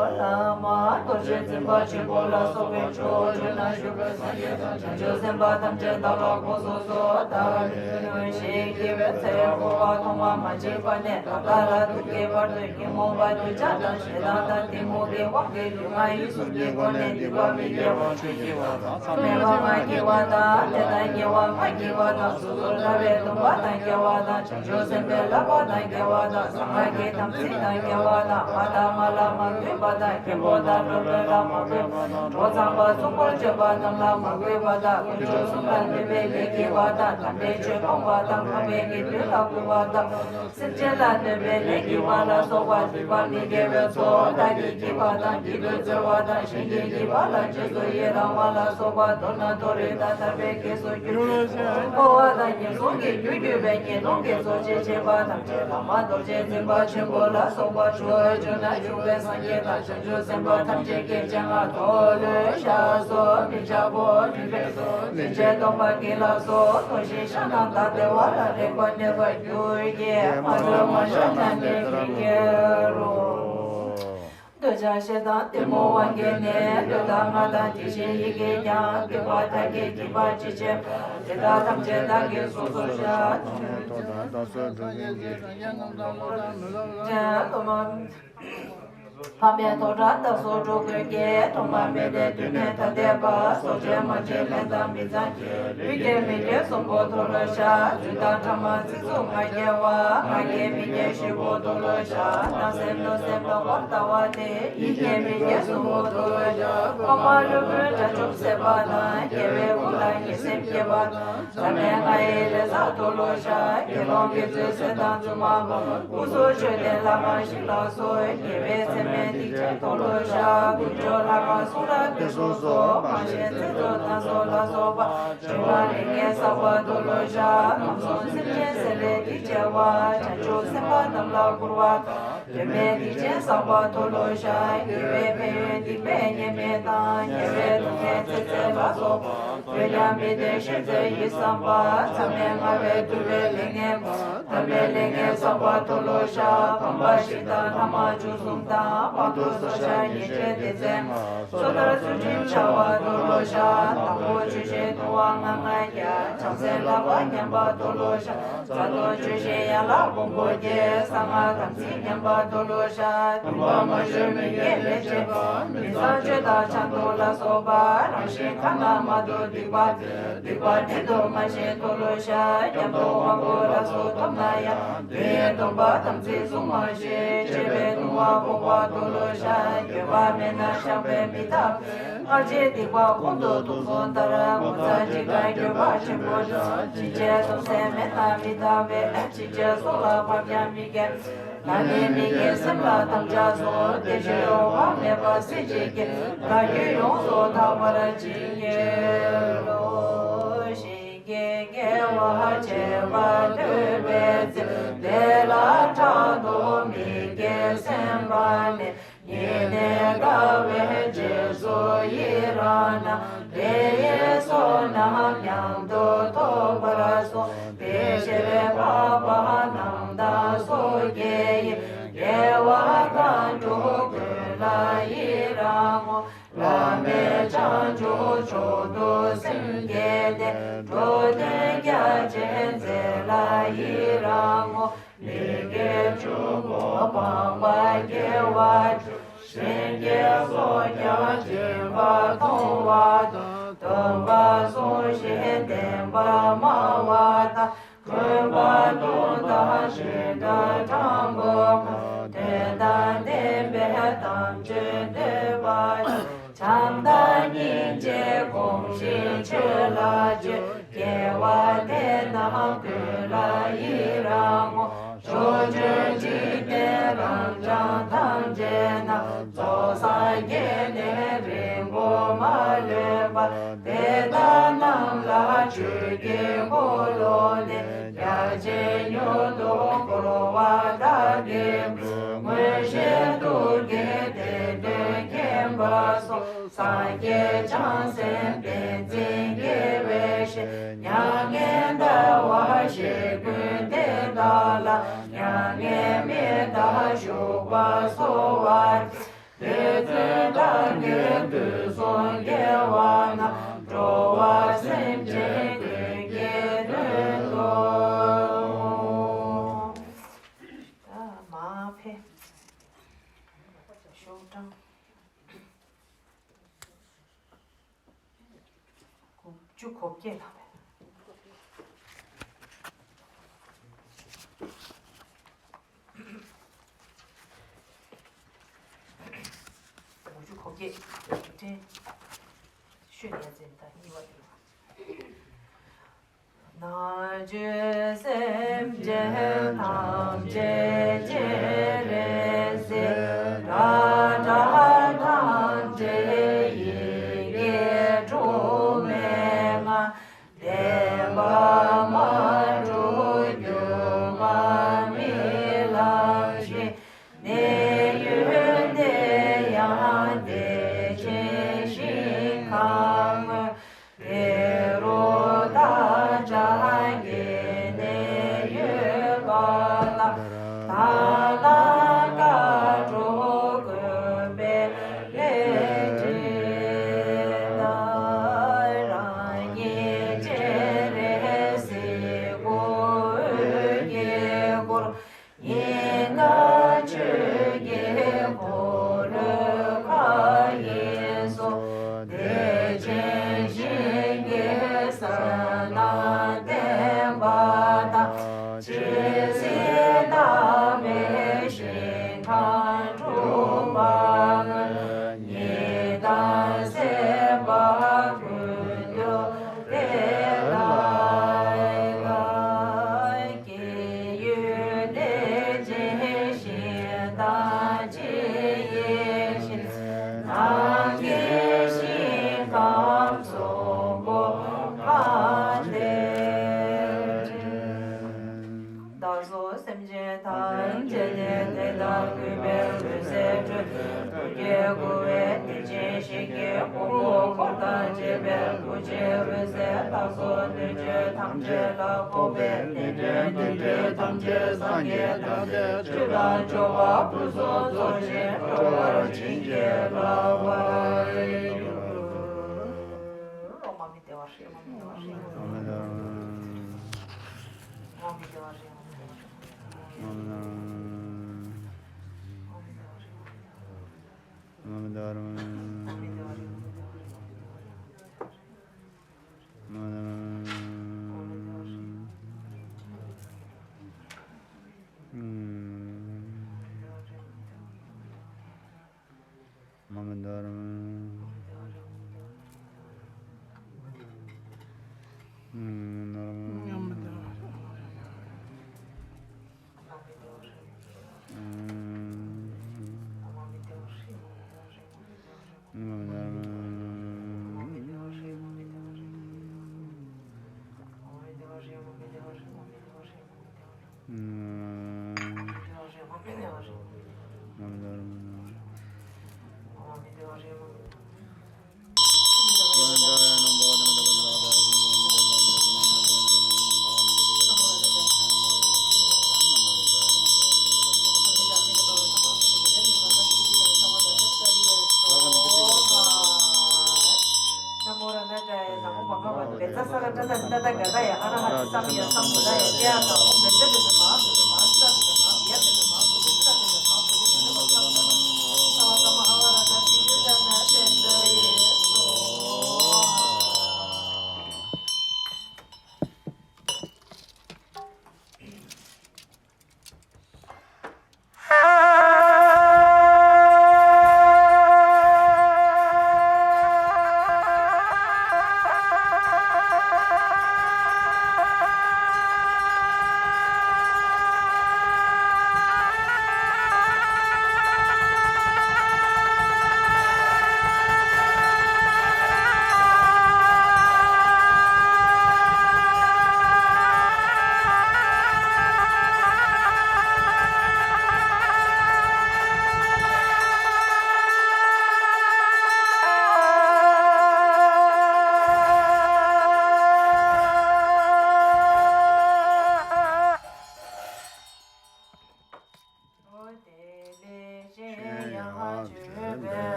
བླ་མ་རྡོ་རྗེ་འཛིན་པ་ཆེན་པོ་ལ་སོགས་པའི་ཕྱོགས་བཅུ་ན་བཞུགས་པའི་སངས་རྒྱས་དང་བྱང་ཆུབ་སེམས་དཔའ་ཐམས་ཅད་བདག་ལ་དགོངས་སུ་གསོལ། བདག་གིས་ཞེས་བགྱི་བའི་ཚེ་འཁོར་བ་ཐོག་མ་མ་མཆིས་པ་ནས་ད་ལྟ་རབ་ཏུ་བསྐལ་བར་དུ་ཉོན་མོངས་པ་འདོད་ཆགས་དང་ཞེ་སྡང་དང་གཏི་མུག་གི་དབང་གིས་ལུས་ངག་ཡིད་གསུམ་གྱི་སྒོ་ནས་སྡིག་པ་མི་དགེ་བ་བཅུ་བགྱིས་པ་དང་། མཚམས་མེད་པ་ལྔ་བགྱིས་པ་དང་། དེ་དང་ཉེ་བ་ལྔ་བགྱིས་པ་དང་། སོ་སོར་ཐར་པའི་སྡོམ་པ་དང་འགལ་བ་དང་། བྱང་ཆུབ་སེམས་དཔའི་བསླབ་པ་དང་འགལ་བ་དང་། གསང་སྔགས་ཀྱི་དམ་ཚིག་དང་འགལ་བ་དང་། ཕ་དང་མ་ལ་མ་གུས་པ་དང་། མཁན་པོ་དང་སློབ་དཔོན་ལ་མ་གུས་པ་དང་། གྲོགས་ཚངས་པ་གསུམ་པོར་སྤྱོད་པ་རྣམས་ལ་མ་གུས་པ་དང་། དཀོན་མཆོག་གསུམ་ལ་གནོད་པའི་ལས་བགྱིས་པ་དང་། དམ་པའི་ཆོས་སྤོང་བ་དང་། འཕགས་པའི་དགེ་འདུན་ལ་གུས་པ་དང་། སེམས་ཅན་ལ་གནོད་པའི་ལས་བགྱིས་པ་ལ་སོགས་པ་སྡིག་པ་མི་དགེ་བའི་ཚོགས་བདག་གིས་བགྱིས་པ་དང་། བགྱིད་འདོད་བརྩེ་བ་དང་། གཞན་གྱིས་བགྱིས་པ་ལ་རྗེས་སུ་ཡི་རང་བ་ལ་སོགས་པ་མདོར་ན་མཐོ་རིས་དང་ཐར་པའི་གེགས་སུ་གྱུར། འཁོར་བ་དང་ངན་སོང་གི་རྒྱུར་གྱུར་པའི་ཉེས་ལྟུང་གི་ཚོགས་ཆེན་ཆེ་བ་ཐམས་ཅད་བླ་མ་རྡོ་རྗེ་འཛིན་པ་ཆེན་པོ་ལ་སོགས་པ་ཕྱོགས་བཅུ་ན་བཞུགས་པའི་སངས་རྒྱས་དང་བྱང་ཆུབ་སེམས་དཔའ་ཐམས་ཅད་ཀྱི་སྤྱན་སྔར་མཐོལ་ལོ་བཤགས་སོ། མི་འཆབ་བོ། མི་འབད་དོ། སེམས་ཅན་སྟོང་པ་ཉིད་ལ་སོགས། མཐོལ་ཞིང་བཤགས་ན་བདག་བདེ་བ་ལ་རེག་པར་གནས་པར་འགྱུར་གྱི། མ་འདྲ་མ་བཤགས་ན་ནི་རིགས་སྐྱེ་རུ། འདོད་ཆགས་ཞེ་སྡང་གཏི་མུག་དབང་སྐྱེས་ནས། ལུས་དང་ངག་དང་དེ་བཞིན་ཡིད་ཀྱིས་ཀྱང་། སྡིག་པ་མཐའ་ཀྱས་འཁྱུད་པ་ཅི་མཆིས་པ། དེ་དག་ཐམས་ཅད་བདག་གིས་སོ་སོར་བཤགས། ཕ་མའི་དོ་འགྲད་བདག་སོགས་འགྲོ་ཀུན་གྱི། ཐོག་མ་མེད་པའི་དུས་ནས་ད་ལྟའི་བར། སྲོག་ཆད་མ་མཆིས་ལན་དང་མི་ཚངས་ཀྱི། ལུས་སྐྱེས་མི་སྐྱེས་གསུམ་པོ་མཐོལ་ལོ་བཤགས། རྫུན་དང་ཕྲ་མ་ཚིག་རྩུབ་ངག་འཁྱལ་བ། ངག་སྐྱེས་མི་སྐྱེས་བཞི་པོ་མཐོལ་ལོ་བཤགས། སྣང་སེམས་གནོད་སེམས་ལོག་པར་ལྟ་བ་སྟེ། ཡིད་སྐྱེས་མི་སྐྱེས་གསུམ་པོ་མཐོལ་ལོ་བཤགས། འཕགས་མ་ལྷ་ཀུན་དགྲ་བཅོམ་བསད་པ་དང་། རྒྱལ་བའི་སྐུ་ལ་ཉེས་སེམས་བསྐྱེད་པ་དང་། ཟག་མེད་ལྔ་ཡི་ལས་བསགས་མཐོལ་ལོ་བཤགས། དགེ་སློང་དགེ་ཚུལ་སྲས་དང་བཙུན་མ་པོ། སྐུ་གསུང་ཆོས་སྡེ་ལྷ་ཁང་བཞི་ལ་སོགས། དགེ་བའི་མཚན་མའི་སྡིག་ཅན་མཐོལ་ལོ་བཤགས། དཀོན་མཆོག་ལྷ་ཁང་གསུང་རབ་སྡེ་སྲུང་སོགས། མ་ཤེས་ཚེ་སྲོག་དང་སྲོག་ལ་སོགས་པ། སྦྱིན་པ་ལེགས་ཉེས་བསགས་པ་མཐོལ་ལོ་བཤགས། ཁམས་གསུམ་སེམས་ཅན་སྲེད་ལས་སྡིག་བྱེད་པ། བྱང་ཆུབ་སེམས་དཔའ་རྣམས་ལ་བསྐུར་བ་དང་། དོན་མེད་སྡིག་ཅན་བསགས་པ་མཐོལ་ལོ་བཤགས། དགེ་བའི་ཕན་ཡོན་སྡིག་པའི་ཉེས་དམིགས་དང་། དམྱལ་བའི་སྡུག་བསྔལ་ཚེ་ཚད་ལ་སོགས་པ། འདོད་ཀྱང་མི་འདོད་ཤེས་ཚད་ཡིད་བསམ་པ། མཚམས་མེད་ལྔ་པའི་དུ་བའི་ལས་ངན་པ། ཐ་མལ་ལས་ངན་བསགས་པ་མཐོལ་ལོ་བཤགས། ཕམ་པ་བཞི་དང་ལྷག་མ་བཅུ་གསུམ་དང་། དཔང་དུ་སོར་བཤགས་ཉེས་བྱས་སྡེ་ཚན་ལྔ། སོ་ཐར་ཚུལ་ཁྲིམས་འཆལ་བ་མཐོལ་ལོ་བཤགས། དང་པོ་ཆོས་བཞིན་ལྟུང་བ་ལྔ་ལྔ་བརྒྱ། བྱང་སེམས་ལག་པ་ཉམས་པ་མཐོལ་ལོ་བཤགས། རྩ་ལྟུང་ཆོས་བཞིན་ཡན་ལག་སྦོམ་པོ་བརྒྱད། གསང་སྔགས་དམ་ཚིག་ཉམས་པ་མཐོལ་ལོ་བཤགས། སྡོམ་པ་མ་ཞུས་མི་དགེ་ལས་བྱེད་པ། མི་ཚངས་སྤྱོད་དང་ཆང་འཐུང་ལ་སོགས་པ། རང་བཞིན་ཁ་ན་མ་ཐོ་སྡིག་པ་སྟེ། སྡིག་པ་དྲན་དུ་མ་ཤེས་མཐོལ་ལོ་བཤགས། སྐྱབས་འགྲོ་དབང་པོ་ལ་སོགས་སྡོམ་ན་ཡང་། དོན་ཡོད་སྡོམ་པ་དམ་ཚིག་བསྲུང་མ་ཤེས། བཅས་པའི་ལྟུང་བ་སྤོང་བ་མཐོལ་ལོ་བཤགས། འགྱོད་པ་མེད་ན་བཤགས་པས་མི་ཐར་བའི། སྔར་བྱས་སྡིག་པ་ཀུན་ཏུ་དུག་གསུམ་ལྟར། ངོ་ཚ་འཇིགས་སྐྲག་འགྱོད་པ་ཆེན་པོ་དང་། ཕྱིན་ཆད་སྡོམ་སེམས་མེད་ན་མི་ཐར་བའི། ཕྱིན་ཆད་སྲོག་ལ་བབ་ཀྱང་མི་དགེ། ད་ནི་མི་དགེ་སེམས་ལ་དམ་བཅའ་སོགས། དེ་བཞིན་འོག་མ་མེད་པ་སྲིད་ཞིའི་བདག་རྒྱུད་ཡོངས་སུ་དག་པར་བྱིན་གྱིས་རློབས། གཞན་གྱི་དགེ་བ་བྱེད་པར་འདོད་པའི་ཚེ། དེ་ལ་ཕྲག་དོག་མི་དགེ་སེམས་པ་མེད། ཉེ་གནས་དགའ་བའི་རྗེས་སུ་ཡི་རང་ན། དེ་ཡི་བསོད་ནམས་མཉམ་དུ་ཐོབ་པར་གསུངས། དེ་ཕྱིར་འཕགས་པ་རྣམས་དང་སོ་སྐྱེ་ཡི། དགེ་བ་གང་བསྒྲུབས་ཀུན་ལ་ཡི་རང་ངོ་། བླ་མེད་བྱང་ཆུབ་མཆོག་ཏུ་སེམས་བསྐྱེད་དེ། འགྲོ་དོན་རྒྱ་ཆེན་མཛད་ལ་ཡི་རང་ངོ་། མི་དགེ་བཅུ་པོ་སྤངས་པ་དགེ་བ་བཅུ། གཞན་གྱི་སྲོག་ཀྱང་བཅིངས་པ་མཐོང་བ་དང་། སྡོམ་པ་བསྲུང་ཞིང་བསྟེན་པར་སྨྲ་བ་དང་། གུས་པ་དང་དང་བཞིན་དུ་དྲང་པོ་དང་། དོན་དང་ལྡན་པའི་དམ་ཆོས་འདོད་པ་ཡིས། བྱམས་དང་སྙིང་རྗེས་གོམས་ཤིང་ཆོས་ལ་སྤྱོད། དགེ་བ་དེ་རྣམས་ཀུན་ལ་ཡི་རང་ངོ་། ཕྱོགས་བཅུའི་འཇིག་རྟེན་རབ་འབྱམས་ཐམས་ཅད་ན། རྫོགས་སངས་རྒྱས་ནས་རིང་པོ་མ་ལུས་པ། དེ་དག་རྣམས་ལ་ཆོས་ཀྱི་འཁོར་ལོ་ནས། རྒྱ་ཆེན་མྱུར་དུ་བསྐོར་བ་དག་གི་མགོན། མངོན་ཤེས་ཐུགས་ཀྱི་དེ་དོན་མཁྱེན་པ་སོགས། སངས་རྒྱས་བྱང་སེམས་བསྟན་འཛིན་དགེ་བའི་བཤེས། མྱ་ངན་འདའ་བ་བཞེད་དགོས་དེ་དག་ལ། མྱ་ངན་མི་འདའ་བཞུགས་པར་གསོལ་བ། དེ་ཚེ་བདག་གིས་དུས་གསུམ་དགེ་བ་རྣམས། འགྲོ་བ་སེམས་ཅན་ཀུན་གྱི་དོན་དུ། ད་མ་ཕེ་ཤོག་གྲངས་དགུ་བཅུ་གོ་བརྒྱད་ལ། དགུ་བཅུ་གོ་བརྒྱད། དྲན། ཤོད་ཡ་ཙེ་ད་གཉིས་པ་དེ། ནང་བཅུད་སེམས་ཅན་ཐམས་ཅད་སྤྱན་རས་གཟིགས། སྒྲ་གྲགས་ཐམས་ཅད་ཡི་གེ་དྲུག་མའི་ངང་། བདེན་པར་མ་གྲུབ་སྒྱུ་མ་མི་ལང་ཞིང་། གནས་ཡུལ་དེ་ཡང་བདེ་ཆེན་ཞིང་ཁམས་དངོས། ཧེ་རུ་ཀ་ཙཀྵ་གནས་ཡུལ་པ་དང་། ད་ལྟ་བཀའ་དྲུག་དགོན་ ཀྱི་དབང་པོ་འཁོར་དང་བཅས་པའི་ཐུགས་རྗེའི་འོད་ཟེར་བདག་སོགས་གནོད་བྱེད་ཐམས་ཅད་ལ་ཕོག་པས། དེ་འདྲའི་དེ་འདྲའི་ཐམས་ཅད་སངས་རྒྱས་དང་ཆོས་དང་སྦྱོར་བ་ཕུན་སུམ་ཚོགས་ཤིང་འགྲོ་བར་བྱིན་གྱིས་བརླབ་པར་འགྱུར།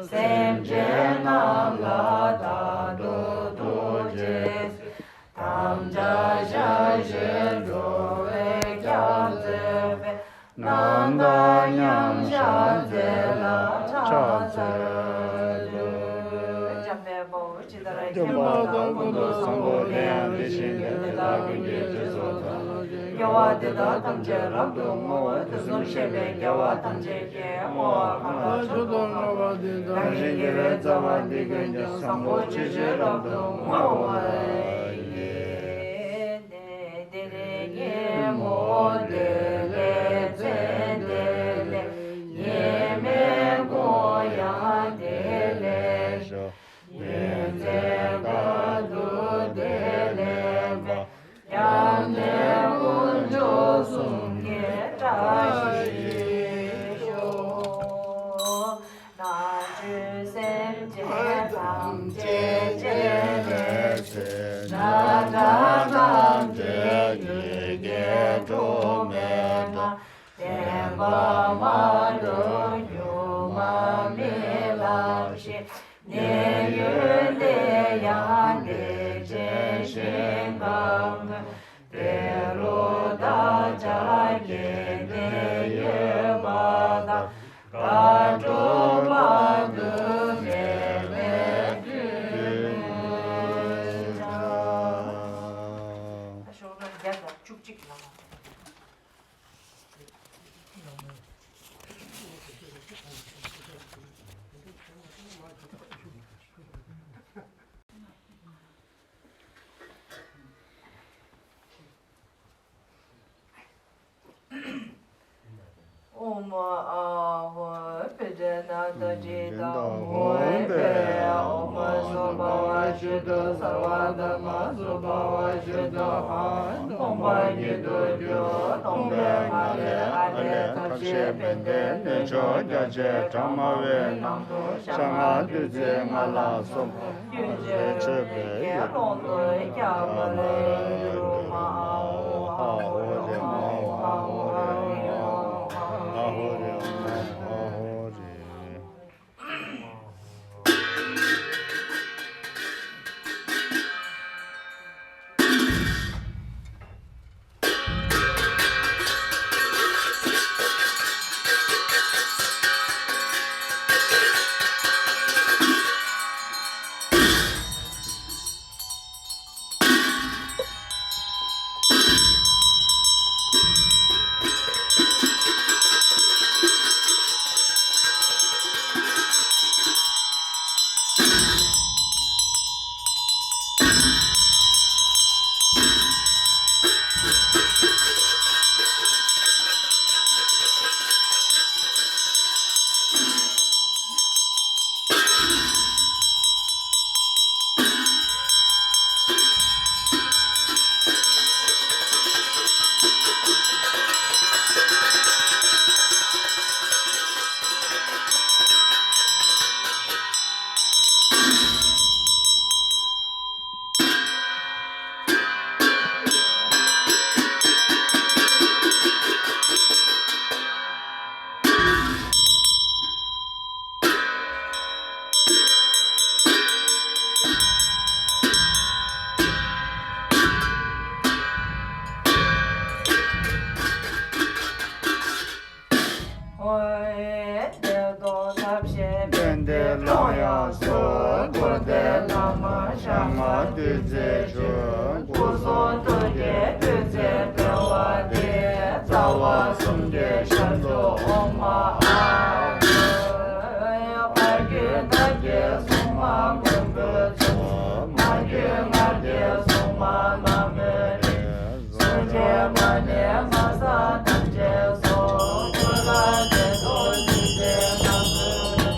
སེམས་ཅན་རྣམས་ལ་བདག་ཏུ་ཐུགས་རྗེས་དམ་བཅའ་བཞག་ཕྱིར་འགྲོ་བའི་སྐྱབས་བཅོལ་བའི། རྣམ་དག་མཉམ་བཞག་མཛད་ལ་ཕྱག་འཚལ་ལོ། འཇམ་དཔལ་དཔའ་བོས་ཇི་ལྟར་མཁྱེན་པ་དང་། ཀུན་ཏུ་བཟང་པོ་དེ་ཡང་དེ་བཞིན་ཏེ། དེ་དག་ཀུན་གྱི་རྗེས་སུ་བདག་སློབ་ཅིང་། དགེ་བ་འདི་དག་ཐམས་ཅད་རབ་ཏུ་བསྔོ་བ། དུས་གསུམ་གཤེགས་པའི་རྒྱལ་བ་ཐམས་ཅད་ཀྱིས་བསྔོ་བ་གང་ལ་མཆོག་ཏུ་བསྔགས་པ་དེ་དག་གི་དགེ་བའི་རྩ་བ་འདི་ཀུན་ཀྱང་བཟང་པོ་ཇི་བཞིན་རབ་ཏུ་བསྔོ་བ་ཡི། བདེ་ལེགས་ཉིན་མོ་བདེ་ལེགས་མཚན་བདེ་ལེགས། ཉི་མའི་གུང་ཡང་བདེ་ལེགས་ཤོག། ཉིན་མཚན་དཀའ་ཐུབ་བདེ་ལེགས་པ། ཡང་དག་དཀོན་མཆོག་གསུམ་གྱི་བཀྲ་ཤིས་ཤོག། ནང་བཞིན་སེམས་ཅན་ཐམས་ཅད་སྤྱན་རས་གཟིགས། ནང་ཁྲོལ་ཐམས་ཅད་ཡི་གེ་འཁྲུལ་མེད་དང་། བདེན་པ་མ་གྲུབ་སྒྱུ་མ་མི་ལང་ཞིང་། གནས་ཡུལ་དེ་ཡང་བདེ་ཆེན་ཞིང་ཁམས། དེ་རུ་བདག་ཅག་དགེ་འདུན་ཡོད་པ་དང་། དགའ་སྤྲོ་དཔག་ཏུ་མེད་པའི་མཐུ་དང་། ཤོག་གྲངས་བརྒྱ་དང་བཅུ་གཅིག་ལ། ཨ་ཧོ། བྷྱ་དྷ་ན་ཏ་ཙི་ཏ་ཧོ། ཨོཾ་ཨ་སུ་བྷ་ཝ་ཤུདྡྷ་སརྦ་དྷརྨ་སུ་བྷ་ཝ་ཤུདྡྷ་ཧ། སྟོང་པ་ཉིད་དུ་གྱུར། སྟོང་པའི་ངང་ལས་ཨ་ལས་ཐབས་ཤེས་བན་དེ་གནས་མཆོག་རྒྱ་ཆེ་གྲངས་མང་བའི་ནང་དུ་ཞག་ལྔ་བདུན་ཚེ་ལྔ་ལ་སོགས་པ་མཆོད་པའི་ཡུལ་དུ་ཁྱབ་པ་ལས་རུ་མ་ཨ་ཧོ་ཨ་ཧོ་རེ་མ་ཨ་ཧོ་རེ་མ་ཨ་ཧོ་རེ་མ་ཨ་ཧོ་རེ། ཨོ་ཡེ། བདེ་སྟོང་ཐབས་ཤེས་བན་དེ་ལ་ཡང་གསོལ། འཁོར་འདས་བླ་མ་ཞག་ལྔ་བདུན་ཚེ་མཆོད། སྐུ་གསུང་ཐུགས་ཀྱི་བདུད་རྩི་སྤེལ་བ་འདི། རྩ་བ་གསུམ་གྱི་ཤར་ཕྱོགས་ཨོཾ་ཨ་ཧོ། བར་རྒྱུད་ཐབས་ཀྱི་སྲུང་མ་མགོན་པོའི་ཚོགས། མ་རྒྱུད་ལྔ་སྡེའི་སྲུང་མ་ལྷ་མོའི་རིགས། གསུང་ཆེན་པ་ནི་མ་སངས་ཐམས་ཅད་སོགས། ཀུན་ལ་བདེ་སྟོང་བདུད་རྩིའི་རྣམ་སྤྲུལ་རབ།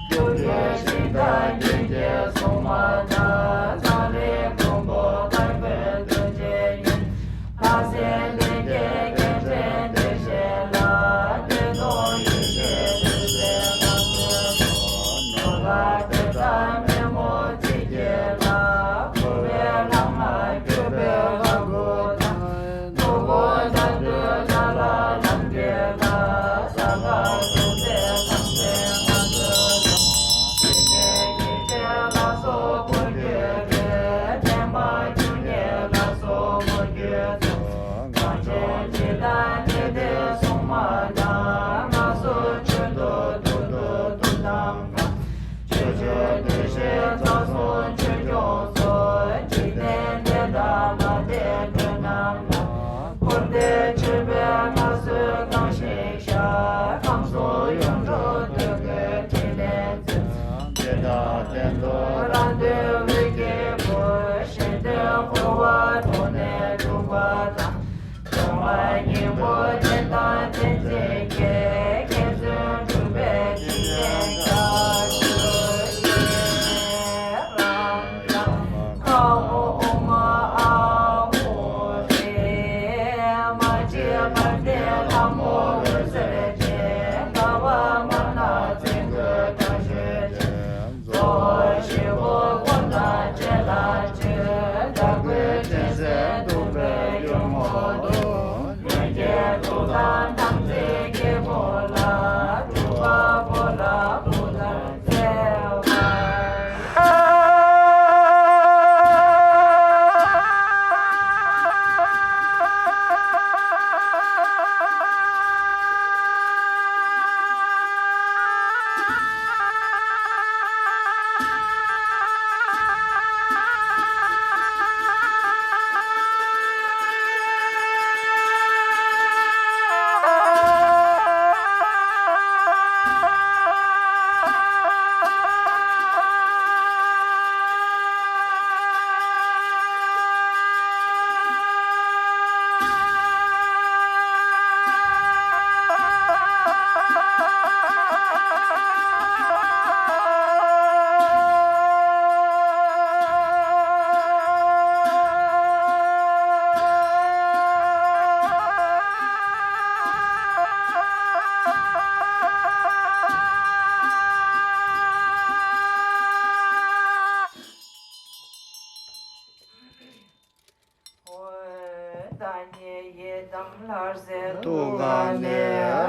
སྒྲུབ་བརྒྱུད་ཤིང་རྟ་རྒྱན་གྱི་སྲུང་མ་དང་། ཚངས་རིས་མགོན་པོ་དར་གོས་གདོན་བཅས་ཉིད། ལྷ་སྲིན་ལྷན་སྐྱེས་རྒྱལ་ཕྲན་བདེ་གཤེགས་ལ། བདེ་སྟོང་ཡེ་ཤེས་བདུད་རྩིའི་རྣམ་སྤྲུལ་རབ། ནོར་ལྷ་གྲུབ་མཐའ་མེ་མོ་རྩིབས་ཀྱི་ལྷ། འཁོར་བའི་ལྷ་མ་གྱུར་པའི་ལྷ་སྐུ་དང་། ཐུགས་དགོངས་དང་བསྟུན་ལྷ་ལྷ་ལམ་གྱི་ལྷ། ས་དགའ་སྟོབས་རྩལ་ཁམས་ཚན་ལྔ་མཛོད་རབ། སྲིད་ཞིའི་སྐྱེ་མཆེད་ལ་སོགས་འཁོར་སྒྱུར་རོལ། བརྟན་མ་བཅུ་གཉིས་ལ་སོགས་མོ་རྒྱུད་ཚོགས། གངས་ཅན་འཇིག་རྟེན་ཉི་ཟླའི་སྲུང་མ་དང་། མངའ་གསོལ་མཆོད་དོ་བདུད་འདུལ་དུག་དང་བ། ཆོས་སྤྱོད་བདུད་བཞིའི་རྩ་གསུམ་ཆོས་སྐྱོང་སོགས། འཇིག་རྟེན་འདི་དག་ལ་བདེ་དྲོད་རྣམས་ལ། འཁོར་འདས་ཆོས་པའི་མངའ་གསོལ་གང་ཞིག་ཤར། ཁམས་གསུམ་ཡོངས་གྲོལ་འདོད་དགུའི་ཕྲིན་ལས་མཛད། དེ་དག་གཏན་དུ་རང་གྲོལ་འོད་ཀྱི་སྐུ། གཞན་དོན་འཁོར་བ་འཕྲོག་ནས་སྒྲོལ་བ་དང་། སྟོང་པ་སྙིང་པོ་བདེན་མཐའ་གཏན་ཚིགས་ཀྱི། མཁས་བཙུན་གྲུབ་པའི་ཕྲིན་ལས་རྒྱ་ཆེར་སྤེལ། ཨོཾ་ཨ་ཧོ་རེ། མ་གཅིག་བར་དོའི་ལྷ་མོ་འོད་ཟེར་ཅན། དགའ་བ་དམར་ནག་བཙན་སྐུ་དྲག་ཤོས་ཅན། རྫོགས་བཞི་པོ་འཁོར་དང་བཅས་ལ་སྤྱོད། དགྲ་བགེགས་ཅན་སེལ་གདུག་པའི་གཡུལ་ངོ་རྡུལ། གནོད་སྐྱེལ་དུག་དང་དམ་ཚིག་གི་བུ་ལ། སྒྲུབ་པ་པོ་ལ་བུ་དང་བརྩེ་བ། ཐུགས་ཀ་ནས་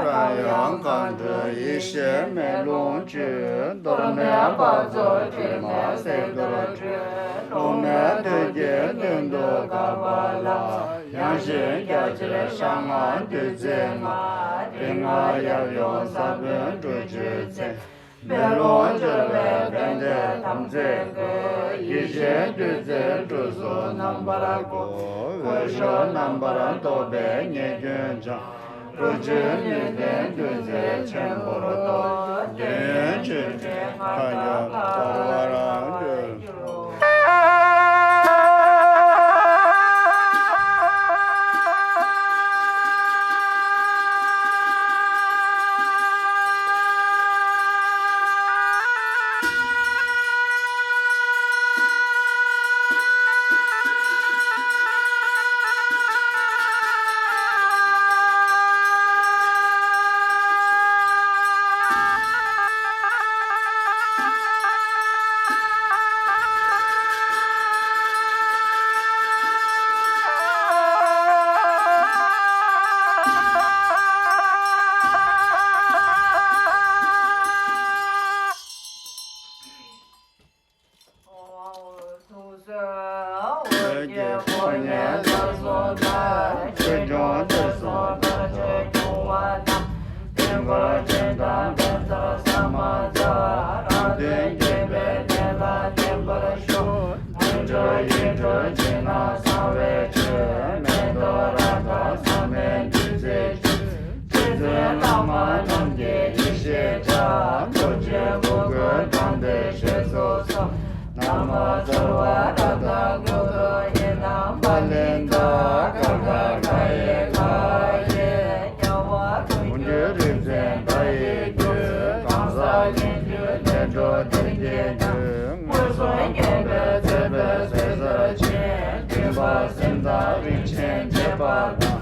རང་ཡང་མཁའ་འགྲོ་ཡེ་ཤེས་མེ་ལོང་བཅུ། གཏོར་མའི་བར་ཚོགས་དྲི་མ་སེག་གཏོར་སྤྲུལ། སློབ་མའི་ཐུགས་ཀྱི་མདུན་དུ་བཀའ་བར་ལ། ཡང་ཞིང་རྒྱ་ཆེར་ཧྲཱིཿལྔ་བདུད་རྩི་ལྔ། རིག་སྔགས་ཡབ་ཡུམ་ས་བོན་དྲུག་ཅུའི་ཚེ། མེ་ལོང་སྦྱོར་བའི་བན་དེ་དམ་རྫས་བཀོད། ཡེ་ཤེས་བདུད་རྩིའི་གྲུ་གཟུངས་རྣམ་པར་བསྒོམ། སྐུ་གཞོགས་རྣམ་པར་རྟོག་པའི་ཉེས་སྐྱོན་སྦྱངས། རྡོ་རྗེ་ནུས་ལྡན་བདུད་རྩི་ཆེན་པོར་གཏོར། འདོད་ཡོན་ཆོས་འཕྲིན་མཁའ་ཁྱབ་འབར་བར་འགྱུར། འོད་ཀྱི་ཕོ་ཉས་ལ་སོགས་པ། ཆོས་སྐྱོང་དུས་གསུམ་དུ་ཆོས་སྐྱོང་བ་རྣམས། དཀྱིལ་འཁོར་སྤྱན་དྲངས་པའི་ཚར་ས་མ་ཚར། རང་དོན་བགྱིས་པའི་གནས་ལ་བརྟན་པར་ཤོག་དུད་འགྲོ་ཡིད་འཕྲོག་འཇིགས་སྣང་གསང་བའི་ཆོས། མེ་ཏོག་རཀྟ་བསམ་མེད་བདུད་རྩིའི་ཆུ། རྗེ་བཙུན་བླ་མ་རྣམས་ཀྱི་ཡེ་ཤེས་ལྕགས། རྡོ་རྗེ་གུར་གུམ་དམ་པའི་ཞལ་གསུམ་སོགས། ན་མོ་ཙཱ་བ་རཀྟ་ཀུན་ཏུ་ཡེ་ནམ་པ་ལི་ཏ། ཀ་ཁ་ག་ཡི་ག་ཡེ། ཉ་བ་ཀུན་གྱི་རིག་འཛིན་ད་ཡི་རྒྱུད། གང་ཟག་ལྷན་ཅིག་ལས་འགྲོ་འདི་ཉིད་དུ། མངོན་སུམ་མཁྱེན་པས་མཛད་པའི་ཟས་གསར་ཆེན། སྦྱིན་པ་སེམས་དང་རིན་ཆེན་འབྱེད་པ་དང་།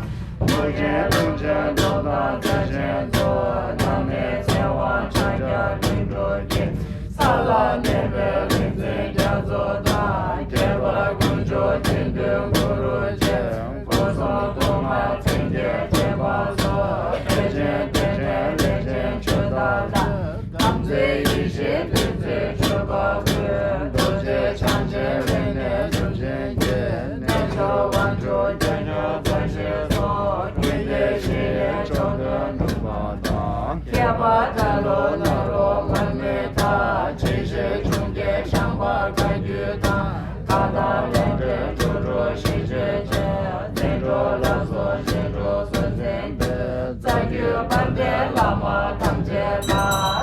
མུ་གེ་ལུང་ཆེན་རྫོགས་དང་རྩལ་ཆེན་རྫོགས། ནམ་མཁའི་ཚེ་དབང་ཕྱག་རྒྱ་ལྷུན་གྲུབ་ཀྱི། ས་ལ་གནས་པའི་རིག་འཛིན་རྒྱ་མཚོ་དང་། ཁྱད་པར་དཀོན་མཆོག་དགེ་འདུན་གུ་རུ་ཆེ། སྒོ་གསུམ་སྡུག་བསྔལ་མཚོན་གྱི་སྤྱིན་པ་སོགས། ཐེག་ཆེན་བསྟན་འགྲོའི་ལས་ཅན་ཆོས་བདག་ལ། དམ་ཚིག་ཡེ་ཤེས་བདུད་རྩིའི་མཆོད་པ་ཕུལ། རྡོ་རྗེ་འཆང་ཆེན་དབེན་གནས་ཚུལ་ཆེན་གྱི། རྣལ་འབྱོར་དབང་ཕྱུག་རྒྱལ་མཆོག་རྩ་བཞི་སོགས། ཀུན་གྱི་ཞི་བའི་མཆོག་ཏུ་འདུ་བ་དང་། ཁྱད་པར་ད་ལོ་ནཱ་རོ་མར་མི་དང་། ཆེ་ཞི་འབྱུང་གི་ཤངས་པ་བཀའ་བརྒྱུད་དང་། མཁའ་ལྡན་ལས་འབྲེལ་འགྲོ་དྲུག་ཞི་བྱེད་ཆེན། བསྟན་འགྲོ་ལ་སོགས་ཞི་ཁྲོ་སྲོག་འཛིན་པའི། རྩ་བརྒྱུད་དཔལ་ལྡན་བླ་མ་ཐམས་ཅད་ལ།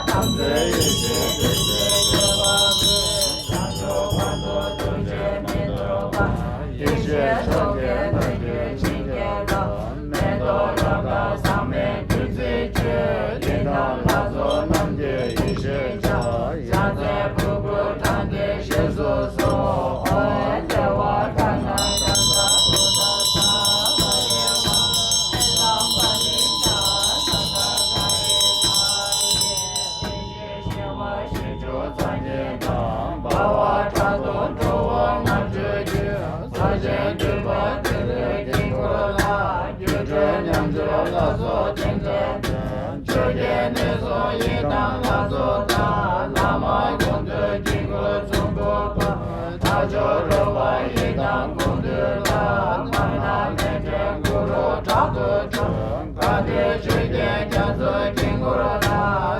དམ་ཚིག་ཡེ་ཤེས་བདུད་རྩིའི་མཆོད་པ་ཕུལ། བྱང་ཆུབ་བར་དུ་ཐུགས་རྗེས་མི་ཐུབ་པ། ཡེ་ཤེས་མཆོག་གི་སྣོད་བཅུད་བྱིན་གྱིས་རློབས། མེ་ཏོག་རཀྟ་བསམ་མེད་བདུད་རྩིའི་ཆུ། ཡི་དམ་ལྷ་ཚོགས་རྣམས་ཀྱི་ཡེ་ཤེས་ཕྱག་ཕྱག་འཚལ་གུར་གུམ་དྲངས་ཏེ་ཞལ་གསུམ་སོགས། ཨོཾ་ཨེ་ཏེ་ཝ་དྷ་ན་ཛྙཱ་ན་བོ་དྷ་ས་ཧ་རི་ཝ་ཨེ་ལམ་བ་ལི་ཏ་ས་ཏ་ག་རི་ས་ཧ་རི། ཡེ་ཤེས་ཞི་བ་ཞི་ཁྲོ་རྩ་བརྒྱད་དང་། འབར་བ་ཕྲག་དོག་ཁྲོ་བོ་ལྔ་བཅུ་རྒྱུད། ས་ཆེན་འདུས་པ་ཏི་ལོའི་དཀྱིལ་འཁོར་ལ། སྒྱུ་འཕྲུལ་མཉམ་སྦྱོར་ལ་སོགས་རྟེན་འབྲེལ་ལྡན། ཆོས་རྒྱལ་གནས་སྲུང་ཡི་དམ་ལྷ་ཚོགས་དང་། བླ་མ་དགོངས་འདུས་དཀྱིལ་འཁོར་ཚོམ་བུ་པ། དལ་འབྱོར་རོལ་པ་ཡི་དམ་དགོངས་འདུས་ལ། མ་ཎ་མཎྜལ་གུ་རུ་དྲག་ཏུ་བསྒྲགས། བཀའ་འདུས་ཆོས་རྒྱལ་རྒྱ་མཚོའི་དཀྱིལ་འཁོར་ལ།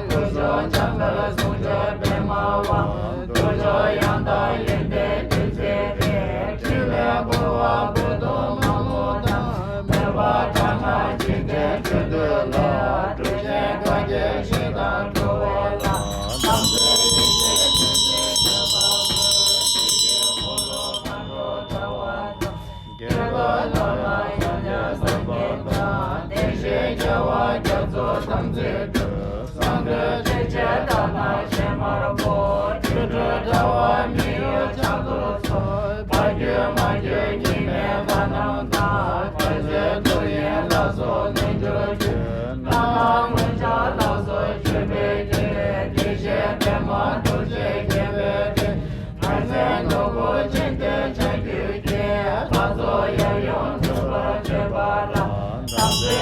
སྐུ་གསུང་འཕྱག་མེད་གསུང་མཆོད་པདྨ་དབང་། ཐུགས་མཆོག་ཡང་དག་ཡིད་བཟླས་བདུད་རྩིའི་རིགས། ཕྲིན་ལས་འཁོར་བ་བུ་སྟོང་མ་མོ་དང་། མོས་པ་དྲག་སྔགས་འཇིག་རྟེན་འཁྲུལ་རྟོག་ལ། གྲུབ་ཆེན་བཀའ་བརྒྱད་ཞི་དང་ཁྲོ་བོ་ལ། དམ་ཚིག་ཡེ་ཤེས་བདུད་རྩིའི་མཆོད་པ་ཕུལ། ཞི་རྒྱས་འཁོར་ལོ་ཁ་དོག་ཕྲ་བ་དང་། དགེ་སློང་རྣམས་ལ་ཡང་ཡང་སངས་རྒྱས་དང་། བསྟན་བཤིག་རྒྱལ་བ་རྒྱ་མཚོ་དམ་ཚིག་སྒྲུབ། གསང་འདུས་ཆོས་རྒྱལ་དར་དང་ཞལ་དམར་པོ། སྒྱུ་འཕྲུལ་དྲ་བ་མི་གཡོ་ཕྱག་ཏུ་སོགས། ཕ་རྒྱུད་མ་རྒྱུད་སྐྱེ་མེད་ལྷ་རྣམས་དང་། རྒྱལ་སྲས་ཐུབ་དབྱངས་ལ་སོགས་རྣལ་འབྱོར་རྒྱུད། ནམ་མཁའ་མངོན་ཕྱོགས་ལ་སོགས་སྤྱོད་པའི་དཀྱིལ། ཡེ་ཤེས་པདྨ་རྡོ་རྗེ་རྒྱས་པའི་ཕྲེང་། ལྷ་རྫས་ནོར་བུ་ཅན་ལྡན་ཕྱག་རྒྱུད་ཀྱི། ལྷ་ཚོགས་ཡབ་ཡུམ་འགྲུབ་པར་མཛད་པ་ལ། དམ་ཚིག་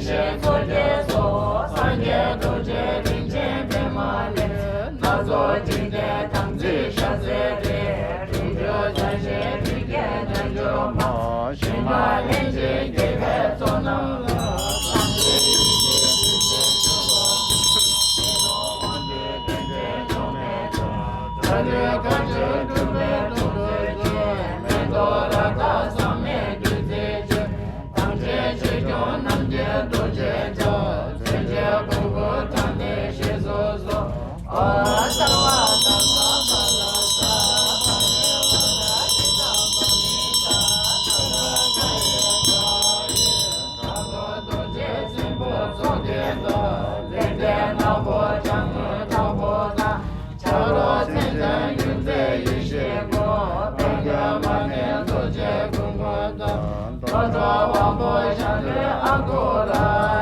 ཞེས་མཚོ་སྐྱེས་སོགས་སངས་རྒྱས་རྡོ་རྗེ་རིན་ཆེན་པདྨ་ལས། སྣ་ཚོགས་འཇིག་རྟེན་དམ་ཚིག་ཞབས་སེ་རེ། དྲུག་ཅུ་རྩ་བཞིའི་རིགས་བརྒྱའི་རྣལ་འབྱོར་མ། ཞིང་ཁམས་ལྷན་ཅིག་སྐྱེས་པའི་ཚོགས་རྣམས་ལ། སངས་རྒྱས་ཡེ་ཤེས་ཀྱི་ཞལ་བཞུགས་པ། ཤེས་རབ་དབང་པོའི་རྟེན་ཅན་འབྱུང་གནས་ལ། ལྷ་ཀླུ་མཁའ་སྤྱོད་འགྲུབ་པའི་གྲོགས་མཛོད་ཅིག་མེ་ཏོག་རཀྟ་ཟག་མེད་བདུད་རྩིའི་ཆུ། ཐམས་ཅད་ཆོས་སྐྱོང་རྣམས་ཀྱི་རྡོ་རྗེ་ལྕགས། མཚོན་ཆའི་ཕུང་པོ་དྲངས་ཏེ་ཞེས་སུ་གསོལ། ཨོཾ་སརྦ་ཏ་ས་པ་ལ་ས་པ་རི་ཝ་ར་ཇི་ཏ་པ་ནི་ཏ་ཐ་ན་ཁ་ཡེ་ཁ་ཡེ། ཁ་དོག་རྡོ་རྗེ་སྲིན་པོ་མཚོ་སྐྱེས་དང་། ལེགས་ལྡན་ནག་པོ་ལྕགས་སྔོན་དྭགས་པོ་དང་། ཆ་རོགས་མཚན་ཅན་མྱུར་མཛད་ཡེ་ཤེས་མགོན། དཔལ་ལྡན་མ་ནིང་རྡོ་རྗེ་ཀུན་དགའ་དང་། ལྷོ་ཕྱོགས་དབང་པོ་ཞྭ་ལུས་ཨ་ཁུ་ར།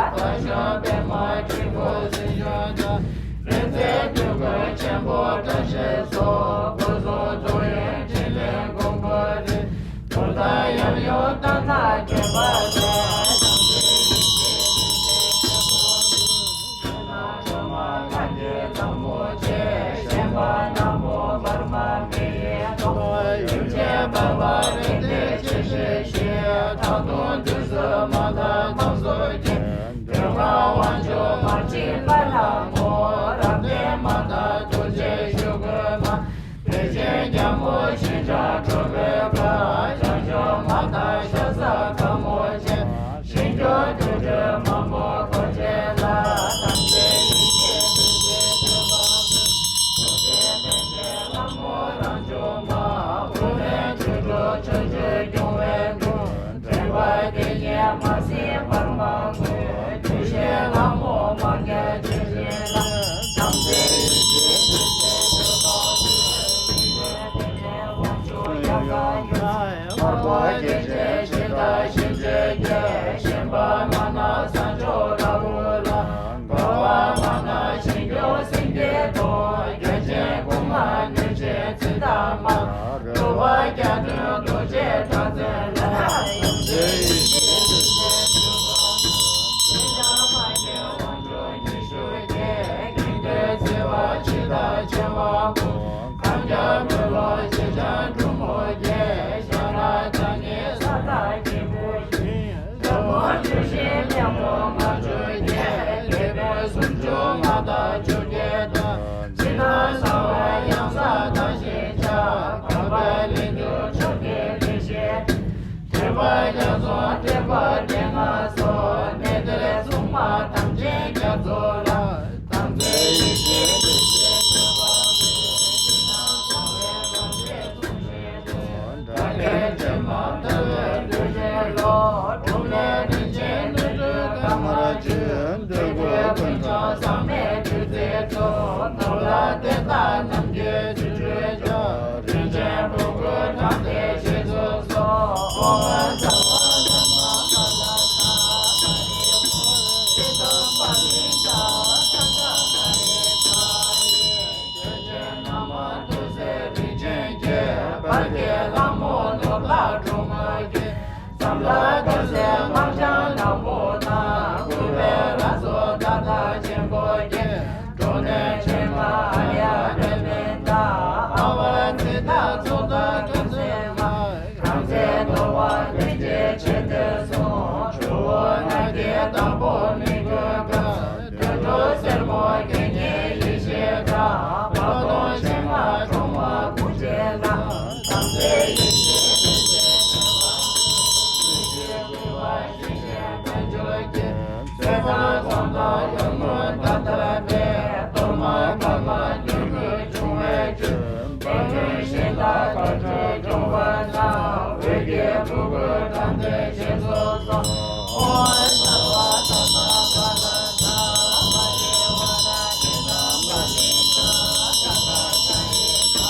རྟ་ཞོན་པདྨ་སྤྲིན་ཕུང་སེང་གཤོག་དང་། རིག་འཛིན་སྤྲུལ་སྐུ་ཆེན་པོ་བཀྲ་ཤིས་སོགས། སྐུ་གསུང་ཐུགས་ཡོན་ཕྲིན་ལས་མགོན་པོ་རིན། གདུགས་དང་ཡབ་ཡུམ་རྟ་ནག་ཁྱད་པར་མེད། ཐམས་ཅད་ཡེ་ཤེས་རྡོ་རྗེ་ཐེག་པ་འདི། ལྷ་ནང་སྒྲོལ་མ་ལྷ་ཡི་ལྷ་མོ་ཆེ། བཤན་པ་ནག་མོ་འབར་མ་མེ་ཡི་གདོང་། ཡུམ་ཆེན་འབར་བ་རིགས་ལྡན་ཆེ་ཤོས་ཤིང་། ཁྲག་འཐུང་བདུད་རྩི་མ་དག་ཐབས་སུ་མཁས། འདོད་པ་དབང་ཕྱུག་མ་གཅིག་ལྷ་ལྷ་མོ། རབ་བརྟན་མ་དག་ཐུགས་རྗེའི་ཆོས་སྐུ་མ། བདེ་ཆེན་རྒྱལ་མོ་ཞི་དྲག་ཁྲོ་བོའི་ཁ། བྱང་ཆུབ་མ་དང་ཤ་ཟ་དགའ་མོ་ཆེ། ཞིང་སྐྱོང་དུར་ཁྲོད་མ་མོ་འཁོར་བཅས་ལ། དམ་རྫས་ཡེ་ཤེས་རྡོ་རྗེ་ཐེག་པ་འདི། ཐུགས་རྗེ་ཕན་བདེའི་ལྷ་མོ་རང་བྱུང་མ། དབུ་མའི་སྤྲུལ་སྐུ་ཕྱོགས་བཅུར་སྐྱོང་བའི་མགོན། འདྲེན་པ་དེ་ཉིད་མ་སྲིང་འབར་མ་མགོན། བདུད་བཞིའི་ལྷ་མོ་དམག་རྒྱལ་ཆེ་ཆེ་ལ། དམ་རྫས་ཡེ་ཤེས་རྡོ་རྗེ་ཐེག་པ་འདི། དབང་ཕྱུག་ཡབ་དང་ཡུམ། དམར་པོ་སྐྱེ་མཆེད་གཞི་བདག་གཞི་བྱེས་ཀྱི། ཞེན་པ་མ་ན་ས་ཕྱོགས་ར་ཧུ་ལ། འགོག་པ་མ་ན་ཞིང་སྐྱོང་སེང་གེ་གདོང་། རྒྱལ་ཆེན་སྐུ་མངའ་གནོད་སྦྱིན་ཚེ་བདག་དམར། འགྲོ་བ་བརྒྱ་སྟོང་རྡོ་རྗེ་གྲགས་ཚད་ལ། དམ་རྫས་ཡེ་ཤེས་རྡོ་རྗེ་ཐེག་པ་འདི། ཡི་དམ་མ་སྐྱེས་དབང་ཕྱུག་ཉི་ཤུ་གྱེས། དགེ་འདུན་བརྩེ་བ་ཇི་ལྟར་ཆེ་བ་ཀུན། གང་ཁྱབ་འགྲོ་ལོ་ཆེ་ཆུང་འབྲུག་མོ་བརྒྱད། ཞྭ་ནག་བྱ་ངན་ས་དང་སྐྱེས་བུ་བཞི། ལྷ་མོ་བཅུ་བཞི་གླེགས་བུམ་ལྔ་བཅུ་བརྒྱད། སྐྱེས་བུ་སུམ་ཅུ་མངའ་བདག་བཅོ་བརྒྱད་དང་། ཕྱི་ནང་གསང་བའི་གཡང་ས་དང་ཞེས་བྱ། འཕགས་པའི་ལྷུན་གྱིས་ཕྱོགས་ཀྱི་རིགས་བཞི་སྟེ། ཐེག་པ་རྒྱ་མཚོ་ཐེག་པ་སྡེ་ལྔ་སོགས། གནས་འདིར་སྲུང་མ་དམ་ཅན་རྒྱ་མཚོ་ལ། དམ་རྫས་ཡེ་ཤེས་རྡོ་རྗེ་ཐེག་པ་འདི། ཕྱི་ནང་གསང་བའི་རྡོ་རྗེ་གསུང་བཞིན་དུ། དགྲ་བགེགས་ཅན་མ་ཐར་པའི་འདོད་ཆེན་ལོ། འབྲོམ་ལས་རིན་ཆེན་སྣོད་དྲུག་དཀར་དམར་ཆུ། འདོད་དགུའི་ཀུན་འབྱུང་ཟག་མེད་བདུད་རྩིའི་མཚོ། ནོར་ལྷ་གཏེར་བདག་རྣམས་ཀྱི་སྤྱི་བོའི་ཆར། རིན་ཆེན་ཕུང་པོ་དྲངས་ཏེ་ཞེས་སུ་གསོལ། ཨོཾ་སརྦ་ཐརྨ་ཕ་ལ་ས་པ་རི་ཝ་རི་ཏམ་བ་ལི་ཏ་ས་ཏ་ཀ་རི་ཏ་ཡེ། ཆོས་རྗེ་ན་མ་ཐུགས་སྲས་རིན་ཆེན་གྱི། བར་གྱི་ལྷ་མོ་ནོར་ལྷ་སྒྲོལ་མ་གྱི། ཟམ་ལྷ་དཀར་གསལ་དམར་ལྗང་ནག་པོ་དང་། སྐུ་བལ་ར་སོ་དར་དང་ཆེན་པོ་གྱི། འབྲོག་སྟོན་ཆེན་མོ་ཨཱརྱ་རེ་མནྡ། ཨ་ཝ་ཙི་ཏ་ཚོགས་བདག་དཀར་ཟས་མ། བྲམ་ཟེ་ནོར་བ་ལྷན་སྐྱེས་ཆེ་འདོད་གསུམ། ཇོ་བོ་ནག་གི་བདག་པོ་མི་མགོན་དཀར། དུད་འགྲོ་སེར་མོ་སྐད་སྙན་ཡེ་ཤེས་གྲགས། འཕགས་གདོང་ཕྱེ་མ་འབྲོང་བ་སྐུ་མཆེད་ལ། དམ་རྫས་ཡེ་ཤེས་རྡོ་རྗེ་ཐེག་པ་འདི། ཡེ་ཤེས་སྐུ་བ་ཡེ་ཤེས་དཔལ་འབྱོར་གྱི། ཚེ་དང་བསོད་ནམས་ཡོངས་བསྔོས་ད་ལྟ་བས། གཏོར་མ་ཁ་ལ་ཉུང་ངུ་འབྱུང་བའི་ཕྱིར། དཔལ་ལྡན་ཞི་བདག་བཀའ་དྲིན་སྐྱོང་བ་ན། འོད་ཀྱི་ཕུང་པོ་དྲངས་ཏེ་ཞེས་སུ་གསོལ། ཨོཾ་སརྦ་ཐརྨ་ཕ་ལ་ས་པ་རི་ཝ་ར་ཇི་ཏམ་བ་ལི་ཏ་ས་ཏ་ཀ་རི་ཏ་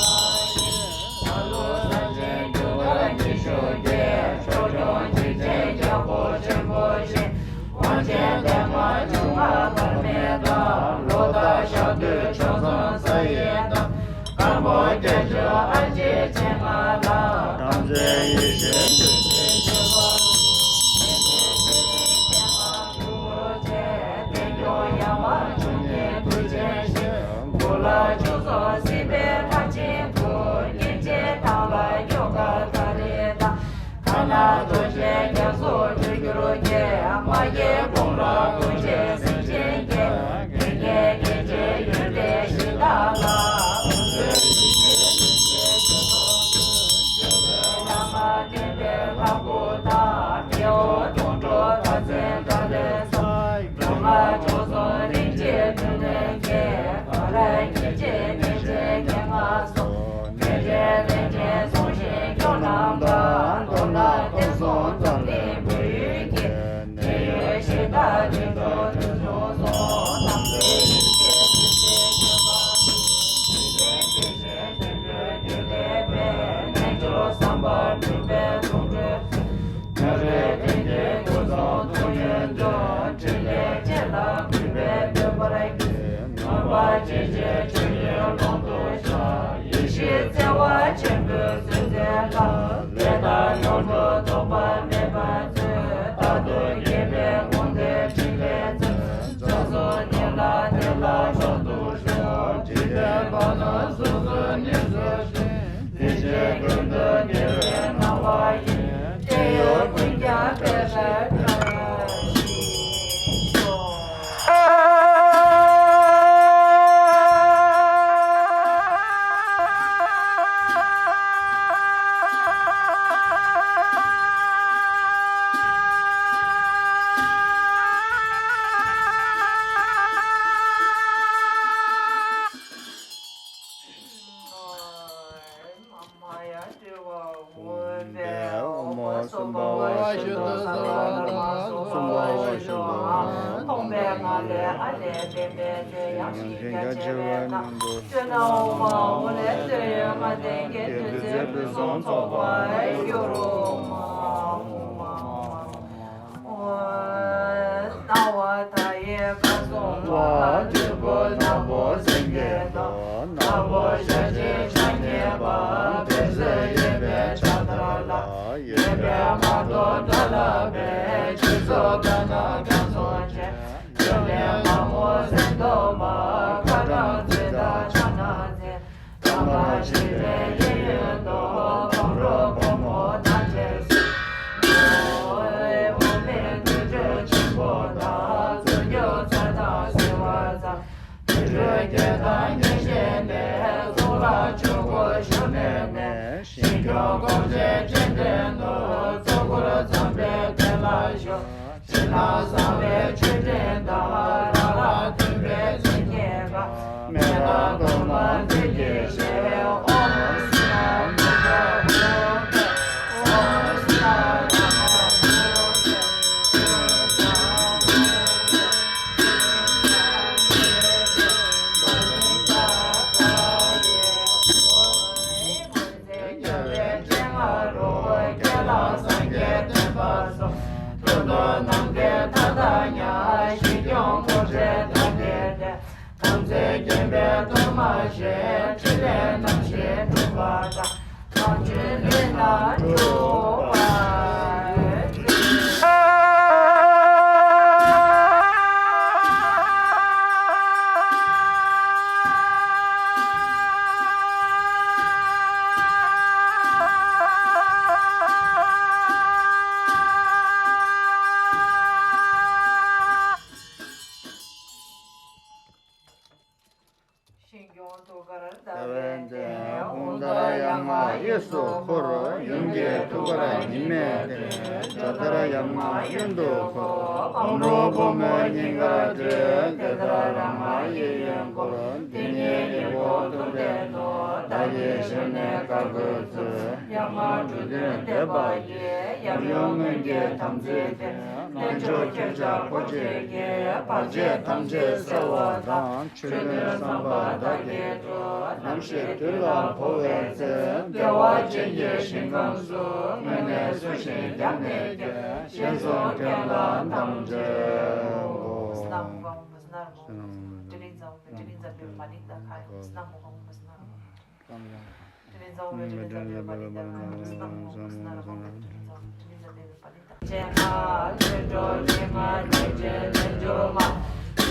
ཡེ། ལྷ་ཀླུ་ས་ཆེན་རྒྱུ་སྐར་ཉི་ཤུ་བརྒྱད། ཕྱོགས་སྐྱོང་འཇིག་རྟེན་རྒྱལ་པོ་ཆེན་པོ་བཞི། དབང་ཆེན་པདྨ་འབྱུང་བ་བར་མེད་དང་། ལོ་ཟླ་ཞག་དུས་ཆོས་སྲུང་ས་ཡི་དང་། དཀར་མོ་བརྒྱད་ཅུ་ཨ་ལྕེ་མཆེད་ལྔ་ལ། དམ་རྫས་ཡེ་ཤེས་རྡོ་རྗེ་ཐེག་པ་འདི། ཡེ་ཤེས་ཚེ་རིང་ཅན་མ་ཕུར་བུ་ ལ་བཅུ་སོགས་སྲིད་པའི་མཐའ་ཆེན་པོ། སྙིང་རྗེ་དང་ལ་ཡོ་ག་ད་རེ་ད། ཐ་ན་རྡོ་རྗེ་རྒྱ་མཚོ་འགྲུབ་གྱུར་ཀྱི། མ་སྐྱེས་དགུང་ལ་ཐུགས་རྗེ་སེམས་ཅན་གྱི། དེ་ཉིད་སྐད་ཅིག་ཡོན་ཏན་ཞིག་བདག་ལ། ཞིང་སྐྱོང་ཐུགས་ཀར་ཟླ་བའི་གདན། འོད་ཟེར་ཡར་ལྔ་གཡས་སུ་འཁོར། ཡུམ་གྱི་ཐུགས་ཀར་ཉི་མའི་གདན། ཇོ་ལྟར་ཡར་ལྔ་གཡོན་དུ་འཁོར། བུམ་སྒྲུབ་ཕོ་མོའི་སྙིང་གར་སྤྲོད། དེ་ལྟར་རང་སྣང་གཡས་གཡོན་བསྐོར། དེ་ཉིད་སྙིང་པོ་ཐུགས་གཏད་དོ། བདག་གི་ཞལ་ནས་བཀའ་བསྒོས་མཛོད། ཡར་ལྔ་འགྲོ་དོན་མཛད་པ་ཡི། ཡབ་ཡུམ་སྔོན་གྱི་དམ་ཚིག་ལྡན། རྣལ་འབྱོར་ཁྱེད་ཅག་འཁོར་བཅས་ཀྱི། བར་ཆད་ཐམས་ཅད་སེལ་བ་དང་། མཆོད་དོན་བསམ་པ་བདག་གིས་སྒྲུབ། ནམ་ཞིག་དུས་ལ་འཕོ་བའི་ཚེ། བདེ་བ་ཅན་གྱི་ཞིང་ཁམས་སུ། དངོས་གནས་བསུ་ཞིང་སྐྱབས་གནས་ཀྱི། ཞེས་གསུངས་མཁན་ལ་དམ་བཅའ་དགོས།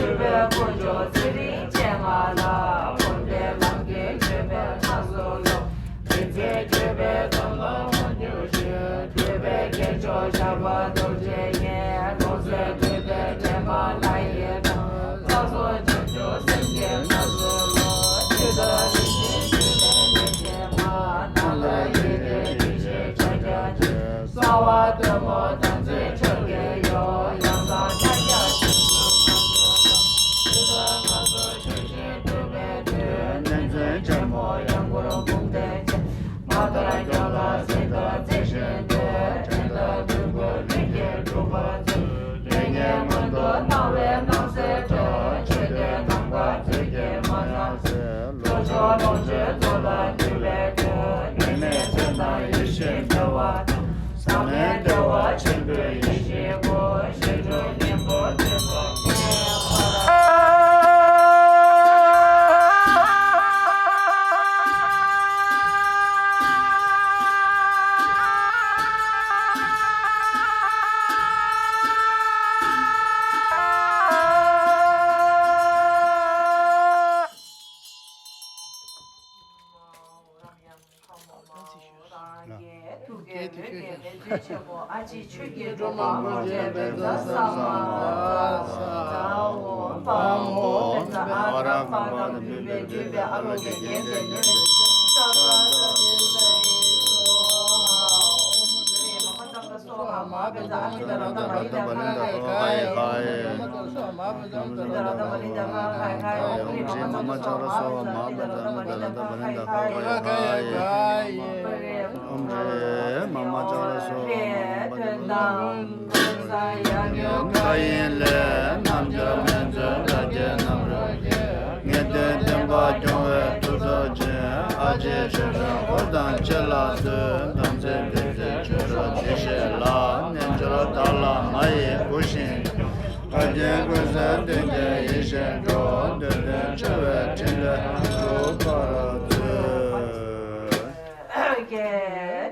སྤྲུལ་པའི་དཀོན་མཆོག་ཚེ་རིང་མཚན་ལྔ་ལ། འཁོར་འདས་ལམ་གྱི་བརྒྱུད་པའི་ལྷ་ཚོགས་ལ། མི་ཚེ་བརྒྱུད་པའི་དོན་ལ་མ་གྱུར་ཞིང་། འདུས་པའི་སྐྱེས་མཆོག་ཞགས་པ་རྡོ་རྗེ་ཡིས། ལོངས་སྤྱོད་སྤྲུལ་པའི་བརྟན་མ་ལྷ་ཡི་སྟེང་། རྩ་རྫོགས་བྱང་ཆུབ་སེམས་ཀྱི་ལྷ་ཚོགས་ལ། ཇི་ལྟར་རིགས་ཀྱི་བསྟན་པའི་ལས་བྱེད་མ། སྣང་ལ་ཡེ་ཤེས་ཡེ་ཤེས་ཕྱག་རྒྱ་ཆེ། གསང་བ་སྟོན་མོ་དམ་ཚིག་ཆོས་ཀྱི་ཡུལ། ཡང་དག་ཕྱག་རྒྱ་ཆེན་པོ་ལ། ཇི་ལྟར་སྔགས་སུ་ཆོས་བཞིན་སྒྲུབ་པའི་མཐུས། ནན་ཚན་ཆེན་མོ་ཡང་སྐུར་འབུམ་སྡེ་བཅས། མ་ལྟར་སྐྱོང་ལ་གཟིགས་ལྟར་བརྩེ་བཞིན་དུ། དྲན་ལྟར་སྤྲུལ་སྐུ་ལུས་ཀྱི་སྒྲུབ་པ་མཛོད། ལྷན་སྐྱེས་སྔོན་དུ་སྣང་བའི་སྣང་གསལ་སྒྲ། ཆོས་ཀྱི་ནམ་མཁའ་རྫོས་ཀྱི་མ་ཉམས་ཟེར། ལྷོ་ཕྱོགས་ཀློང་ཆེན་མཚོ་ལ་འདུས་པའི་མགྲོན། ཉི་མའི་མཚན་དང་ཡེ་ཤེས་འདྲ་བ་དང་། ཟག་མེད་བདེ་བ་ཆེན་པོའི་ཡེ་ཤེས་སྐུ། ཞི་ཁྲོའི་སྙིང་པོ་ཐིམ་པ་ཐུགས་ཀྱི་ལུས་ཀྱི་ལས་མཛོད་ཆེན་པོ། ཨ་ཕྱི་ཆོས་ཀྱི་སྒྲོལ་མ་དངོས་ཆེན་བཛྲ་ས་མ་ཛཿ་ཨོཾ། བཛྲ་ཨ་ར་ཧ་པ་དང་བུམ་པས་བསྡུས་པའི་ཨ་ལོ་གི་རྒྱན་དེ་ཉིད་ལས་ཤཱཀྱ་ས་ཏྭ་ཛྙཱ་ཡེ་སྭཱ་ཧཱ། ཨོཾ་རེ་མ་ཧ་ཙཀྲ་སྭཱ་ཧཱ། མ་བཛྲ་ཨ་མི་ཏ་ར་ཏ་མ་ནི་ཏ་ཧ་ཧ་ཧ་ཧ། ཨོཾ་ཧྲཱིཿ་མ་མ་ཙཀྲ་སྭཱ་ཧཱ། མ་བཛྲ་ཨ་མི་ཏ་ར་ཏ་མ་ནི་ཏ་ཧ་ཧ་ཧ། ཨོཾ་ཧྲཱིཿ་མ་མ་ཙཀྲ་སྭཱ་ཧཱ། མ་བཛྲ་ཨ་མི་ཏ་ར་ཏ་མ་ནི་ཏ་ཧ་ཧ་ཧ། ཨོཾ་ཧྲཱིཿ་མ་མ་ཙཀྲ་སྭཱ་ཧཱ། མ་བཛྲ་ཨ་མི་ཏ་ར་ཏ་མ་ནི་ཏ་ཧ་ཧ་ཧ། མཁའ་དབྱིངས་ལས་རྣམ་རྒྱལ་མེ་མཛོད་རབ་རྒྱས་རྣམ་རོལ་གྱིས། ངེས་དོན་བསྟན་པ་སྐྱོང་བའི་མཐུ་སྟོབས་ཆེ། ཨ་ཕྱི་ཆོས་སྒྲོན་འཁོར་དང་བཅས་ལ་བསྟོད། དམ་ཚིག་བདུད་རྩི་བཅུ་དྲུག་བདེ་གཤེགས་ལ། རྣལ་འབྱོར་བདག་ལ་མ་ཡི་བུ་བཞིན་སྐྱོངས། བདག་གིས་ཀུན་གསལ་དོན་གྱི་ཡེ་ཤེས་སྒྲོག། འདོད་དོན་ཆེ་བའི་ཕྲིན་ལས་འགྲུབ་པར་མཛོད།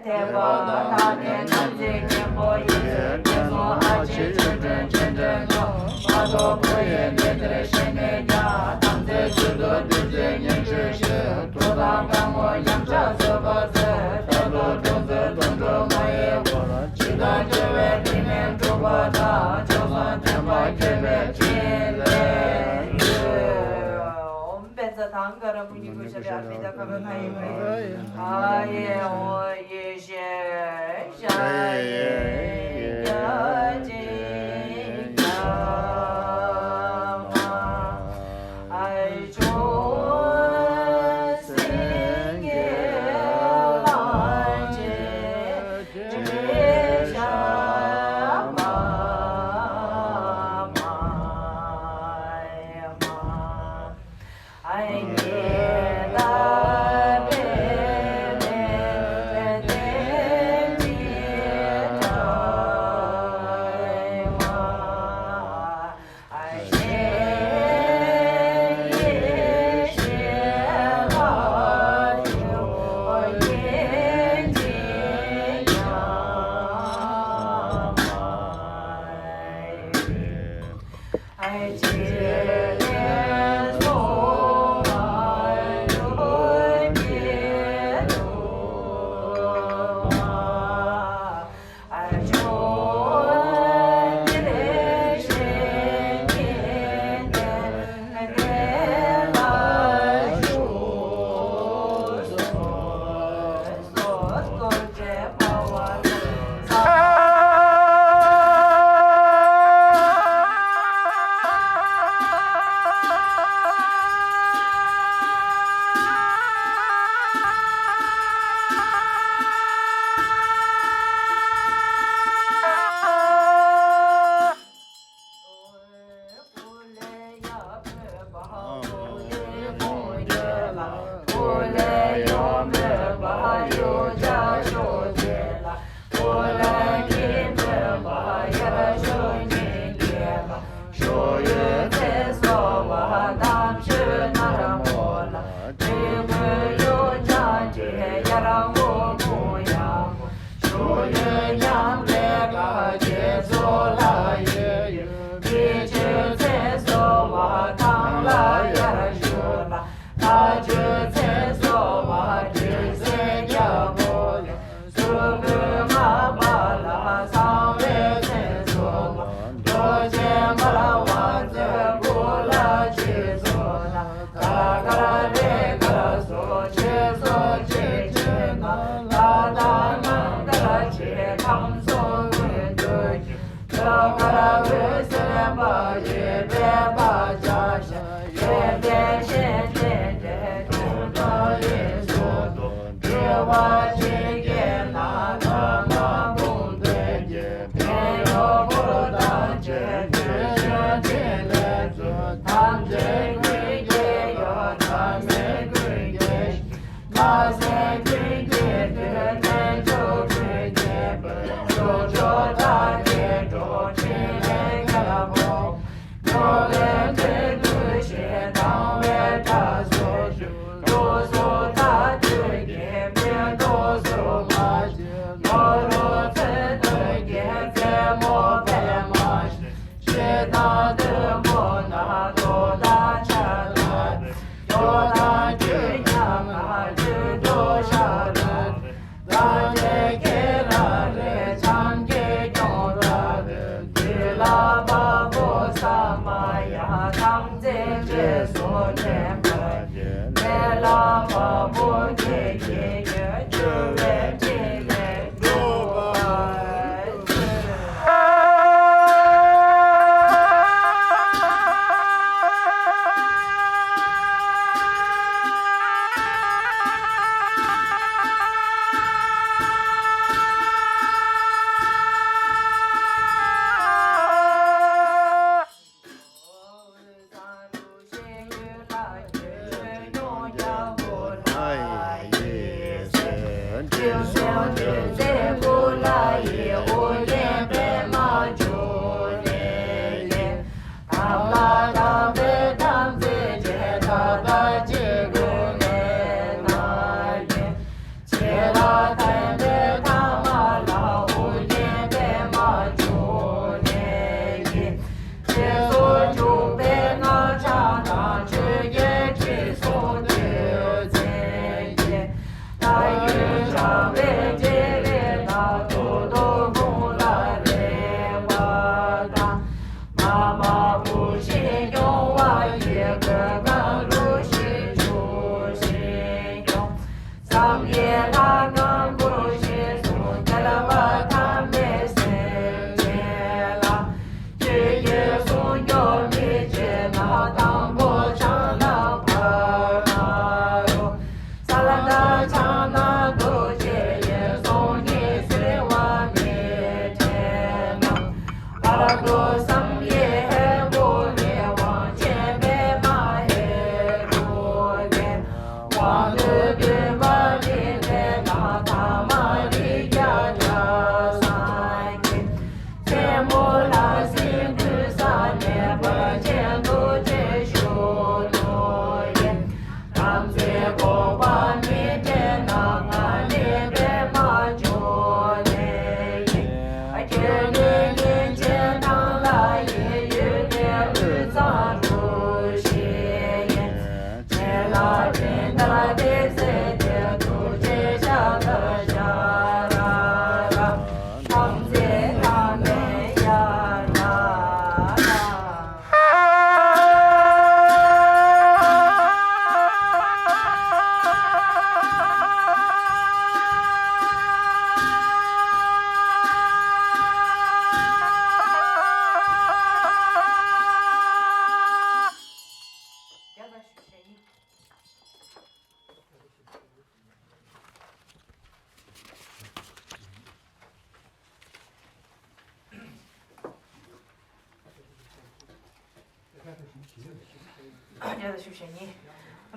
དེ་བ་དང་ནི་དམ་ཚིག་ཆེན་པོ་ཡི། ངན་སོང་ཨ་ཕྱི་ཆོས་སྒྲོན་སྤྱན་འདྲེན་ལ། མ་ཐོབ་བུ་ཡི་འདི་འདིར་གཤེགས་ནས་ཀྱང་། དམ་ཚིག་བཅུ་དྲུག་བདུད་རྩི་ཉི་ཤུ་བཞི། མཐུ་དང་དགའ་མོ་ཉམས་ཆག་བཟོད་པར་མཛོད། རྟག་ཏུ་སྒྲོག་མཛོད་དོན་གྲུབ་མ་ཡི་བུར། ཇི་ལྟར་བཅོལ་བའི་ཕྲིན་ལས་འགྲུབ་པ་དང་། མཆོག་གསུམ་མཐུན་པར་མཁྱེན་པའི་ཕྲིན་ལས་མཛོད། ཨོཾ་བཛྲ་དྷཾ་ཀ་ར་མུ་ནི་ཀཱུ་ཤ་ལེ་ཨ་མི་ཏ་ཁ་པ་ཁ་ཡེ་ཁ་ཡེ་ཁ་ཡེ་ཨོ་ཡེ་ཤེས་ཤཱཀྱ་ཡེ་ཤེས་ཤཱཀྱ་ཡེ་ཤེས་ཤཱཀྱ་མ་ཨ་ཇོ་སེང་གེ་ལྷ་རྗེ་ཤཱཀྱ་མ་མ་ཡེ་མ།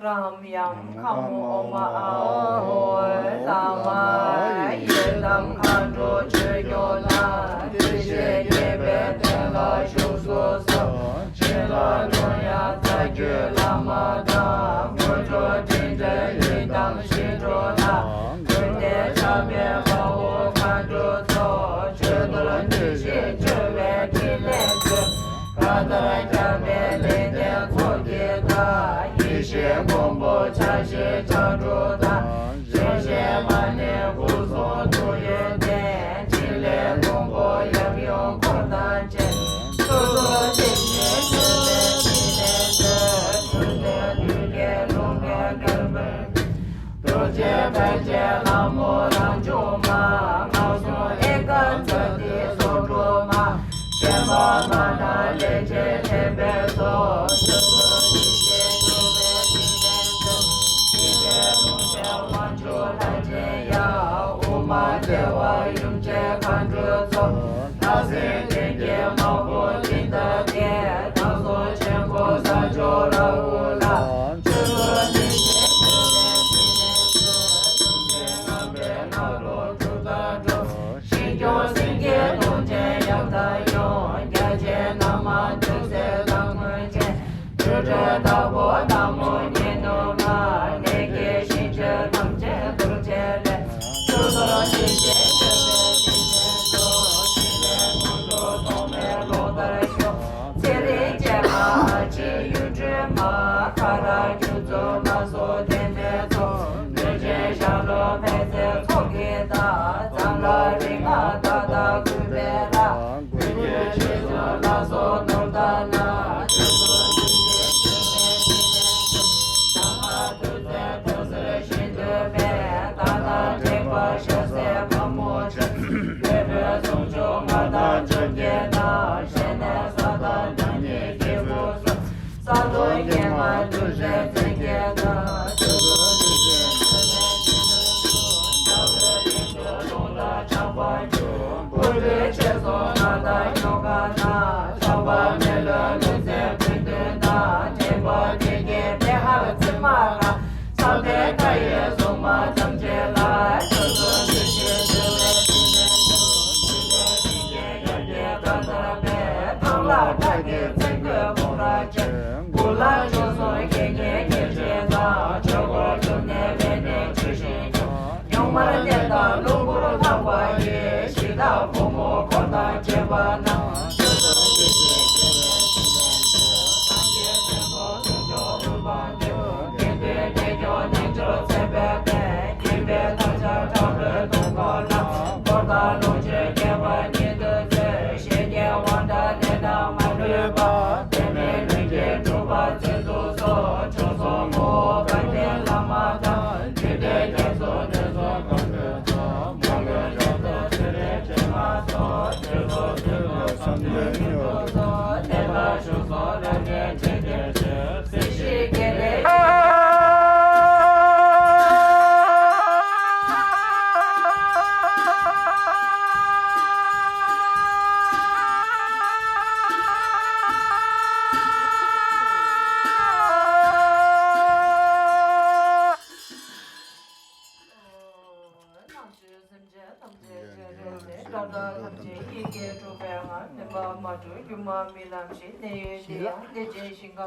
རམ་ཡམ་ཁ་མོ་ཨོ་མ་ཨ་ཧོ། ལ་མ་ཡི་དམ་མཁའ་འགྲོ་ཆོས་སྐྱོང་ལ། བདེ་གཤེགས་དགྱེས་པའི་སྟན་ལ་བཞུགས་སུ་གསོལ། བྱིན་རླབས་ཀུན་ཡང་རྩ་བརྒྱུད་བླ་མ་དང་། དངོས་གྲུབ་སྤྲིན་བྲལ་ཡི་དམ་ཞི་ཁྲོ་ལ། ཀུན་ཏུ་ཁྱབ་པའི་དཔའ་བོ་མཁའ་འགྲོ་ཚོགས། མཆོད་གཏོར་མཐུ་ཆེན་བཅོལ་བའི་ཕྲིན་ལས་མཛོད། མཁའ་ལྟར་ཁྱབ་པའི་ལེགས་ལྡན་ཚོགས་ཀྱི་བདག་ཡེ་ཤེས་མགོན་པོ་ཕྱག་བཞི་ལྕགས་སྒྲོག་དང་། ཞལ་བཞི་མ་ཎི་སྐུ་གསུང་ཐུགས་ཡོན་ཏན། ཕྲིན་ལས་མགོན་པོ་ཡབ་ཡུམ་འཁོར་དང་བཅས། ཕྱོགས་བཅུ་འདིར་གཤེགས་ཕྲིན་ལས་མཛོད། མཆོད་རྟེན་དུས་ཀྱི་ལྷུན་པོའི་དཀར་པོའི། རྡོ་རྗེ་ཕལ་ཆེར་ལྷ་མོ་རང་བྱུང་མ། སྔགས་སྲུང་ཨེ་ཀ་ཙ་ཏི་སོགས་སྒྲོལ་མ། ཤན་པ་མ་ན་ལས་ཀྱི་ཐེག་པའི་ཚོགས། ཆོས་སྐུ་འདུས་ཤིང་འགྱུར་བའི་ཕྲིན་ལས་མཛོད། འཇིག་རྟེན་ལྷུན་པའི་དབང་ཕྱུག་ལྷ་ཆེན་ མ་བདེ་བ་ཡུམ་ཆེན་མཁའ་འགྲོའི་ཚོགས། ལྷ་སྲིན་ལྷན་སྐྱེས་དམག་དཔུང་སྤྲིན་ལྟར་བརྒྱན། བདག་སོགས་ཆེན་པོ་ས་ཕྱོགས་ར་ཧུ་ལ། ཆོས་སྲུང་ནི་ཞེས་བརྗོད་པའི་ཚུལ་ལས་གསུངས། ཡུམ་ཆེན་རྔམ་པའི་ནག་རོ་འབྲུག་ལྟར་འཁྲུགས། ཞིང་སྐྱོང་སེང་གེའི་གདོང་ཅན་ཡབ་དང་ཡུམ། རྒྱལ་ཆེན་ནགས་མ་འདུལ་སའི་ལྷ་མགོན་ཆེན། སྤྲུལ་སྒྲོན་དྭགས་པོ་ནག་མོ་གཉིས་ནུ་མ། ལས་ཀྱི་ཞིང་བཅུའི་ཐམས་ཅད་གདུལ་བྱའི་ལྷ། ཆོས་སྲུང་ནི་ཞེས་བརྗོད་པའི་ཚུལ་ལས་གསུངས། ཞི་བའི་དངོས་གྲུབ་ཐོགས་མེད་ཀློང་ལྟར་ཤོག། ཚེ་རིང་བྱེད་མ་ཨ་ཕྱི་གཡུ་སྒྲོན་མ། ཁ་རག་ཁྱུ་མཚོ་ལ་སོགས་བདེན་པའི་ཚོགས། གནོད་སྦྱིན་ཞལ་ལུ་ཕན་བརྩེའི་ཚོགས་ཀྱིས་བདག། གཙང་ལ་རིགས་ལྔ་མཐའ་དག་གུས་པས་བདག། གུས་གྱུར་ཆོས་སྲུང་ལ་སོགས་ནོར་དང་ལྷ། ཆོས་སྲུང་ཆོས་སྲུང་ཆོས་སྲུང་ཆོས་སྲུང་ཆོས། གཙང་ལ་ཐུགས་བརྩེ་ཐུགས་སྲས་ཞིང་དུ་སྦས། བདག་དང་དྲེགས་པ་ཤ་ཟའི་དམག་མོ་ཆེ། ལྷའི་བུ་སུམ་ཅུ་ལྔ་དང་བཅོ་བརྒྱད་དང་། ཞལ་ནས་ས་དང་བདག་ཉིད་སྐྱེས་བུ་སོགས། ས་རྡོ་སྙེ་མ་དུད་འགྲོའི་རྫས་བརྒྱད་དང་། ཆོས་སྲུང་དུད་འགྲོའི་ཆོས་སྲུང་ཆོས་སྲུང་། ལྷ་བུའི་རིགས་སུ་རླུང་དང་ཆར་པ་རྒྱུ། སྤོས་ལོའི་ཆོས་སྲུང་ལྷ་དང་ཡོ་ག་དང་། ཆགས་པ་མེ་ལྷོའི་ལུས་རྩལ་བུ་སྟོན་དང་། དྲེགས་པ་བདེ་དགྱེས་པེ་ཧར་ཙི་མ་ར། ཚངས་པའི་མཐའ་ཡས་སྲུང་མ་ཐམས་ཅད་ལ། ཆོས་སྲུང་དུད་འགྲོའི་དུད་འགྲོའི་དུད་འགྲོའི་དུད་འགྲོའི་དུད་འགྲོའི་ཡབ་རྒྱལ་ཀ་ཏ་པས། ཐང་ལྷ་ཁྲག་གི་བཙན་རྒོད་ཕུང་ར་ཆེ། དགུ་ལྷ་ཆོས་སྲུང་དགེ་བསྙེན་ཉེར་གཅིག་དང་། ཆོས་འཁོར་བཅུ་གནས་པད་ནི་ཆུ་ཤིང་ཆུ། ཡུངས་དམར་གནས་དང་གློ་འབུར་ལྷག་པ་ཡི། གཞི་བདག་ཕོ་མོ་འཁོར་དང་བཅས་པ་རྣམས། ཆོས་སྲུང་དུད་འགྲོའི་དུད་འགྲོའི་དུད་འགྲོའི་སངས་རྒྱས་ཆེན་པོ་གསུང་མཆོག་དབུ་འཕང་མཛད། དགེ་འདུན་གྱི་སྐྱོང་རྣལ་འབྱོར་ཚེ་འཕོས་པས། སྐྱེ་བའི་མཐའ་ཆགས་དགྲ་བོའི་གདོང་པ་ལ། འཁོར་དང་ལོངས་སྤྱོད་རྒྱས་པ་ཉིད་དུ་སྩོལ། ཞེས་བརྒྱད་དབང་དྲག་ནད་དང་མ་ལུས་པ། འབད་མེད་ལྷུན་གྱིས་གྲུབ་པ་མཛད་དུ་གསོལ། ཆོས་སྲུང་ངོ་བོ་དཀའ་ངལ་བླ་མ་དང་། རྒྱུད་སྡེ་རྒྱ་མཚོ་འདི་ཚོ་སྐོར་ལས་ཚོགས། མ་གྱུར་ཕྱོགས་སུ་ཚེ་རིང་སྤྱན་མ་སོགས། ཆོས་སྲུང་ཚུལ་ཁྲིམས་བསམ་གཏན་ཉིད་དུ་གསོལ། གནས་ལ་བཞུགས་སོ་རབ་གནས་ཆེན་གྱི་ཆོས། སྲིད་ཞིའི་དགེ་ལེགས། ནང་ཆོས་སེམས་ཅན་ཐམས་ཅད་སྤྱན་རས་གཟིགས། སྒྲ་གྲགས་ཐམས་ཅད་ཡིད་ཀྱིས་གྲུབ་པའི་ངང་། མིན་པ་མ་གྲུབ་སྒྱུ་མ་རྨི་ལམ་བཞིན། གནས་ཡུལ་འདི་ཡང་བདེ་ཆེན་ཞིང་ཁམས།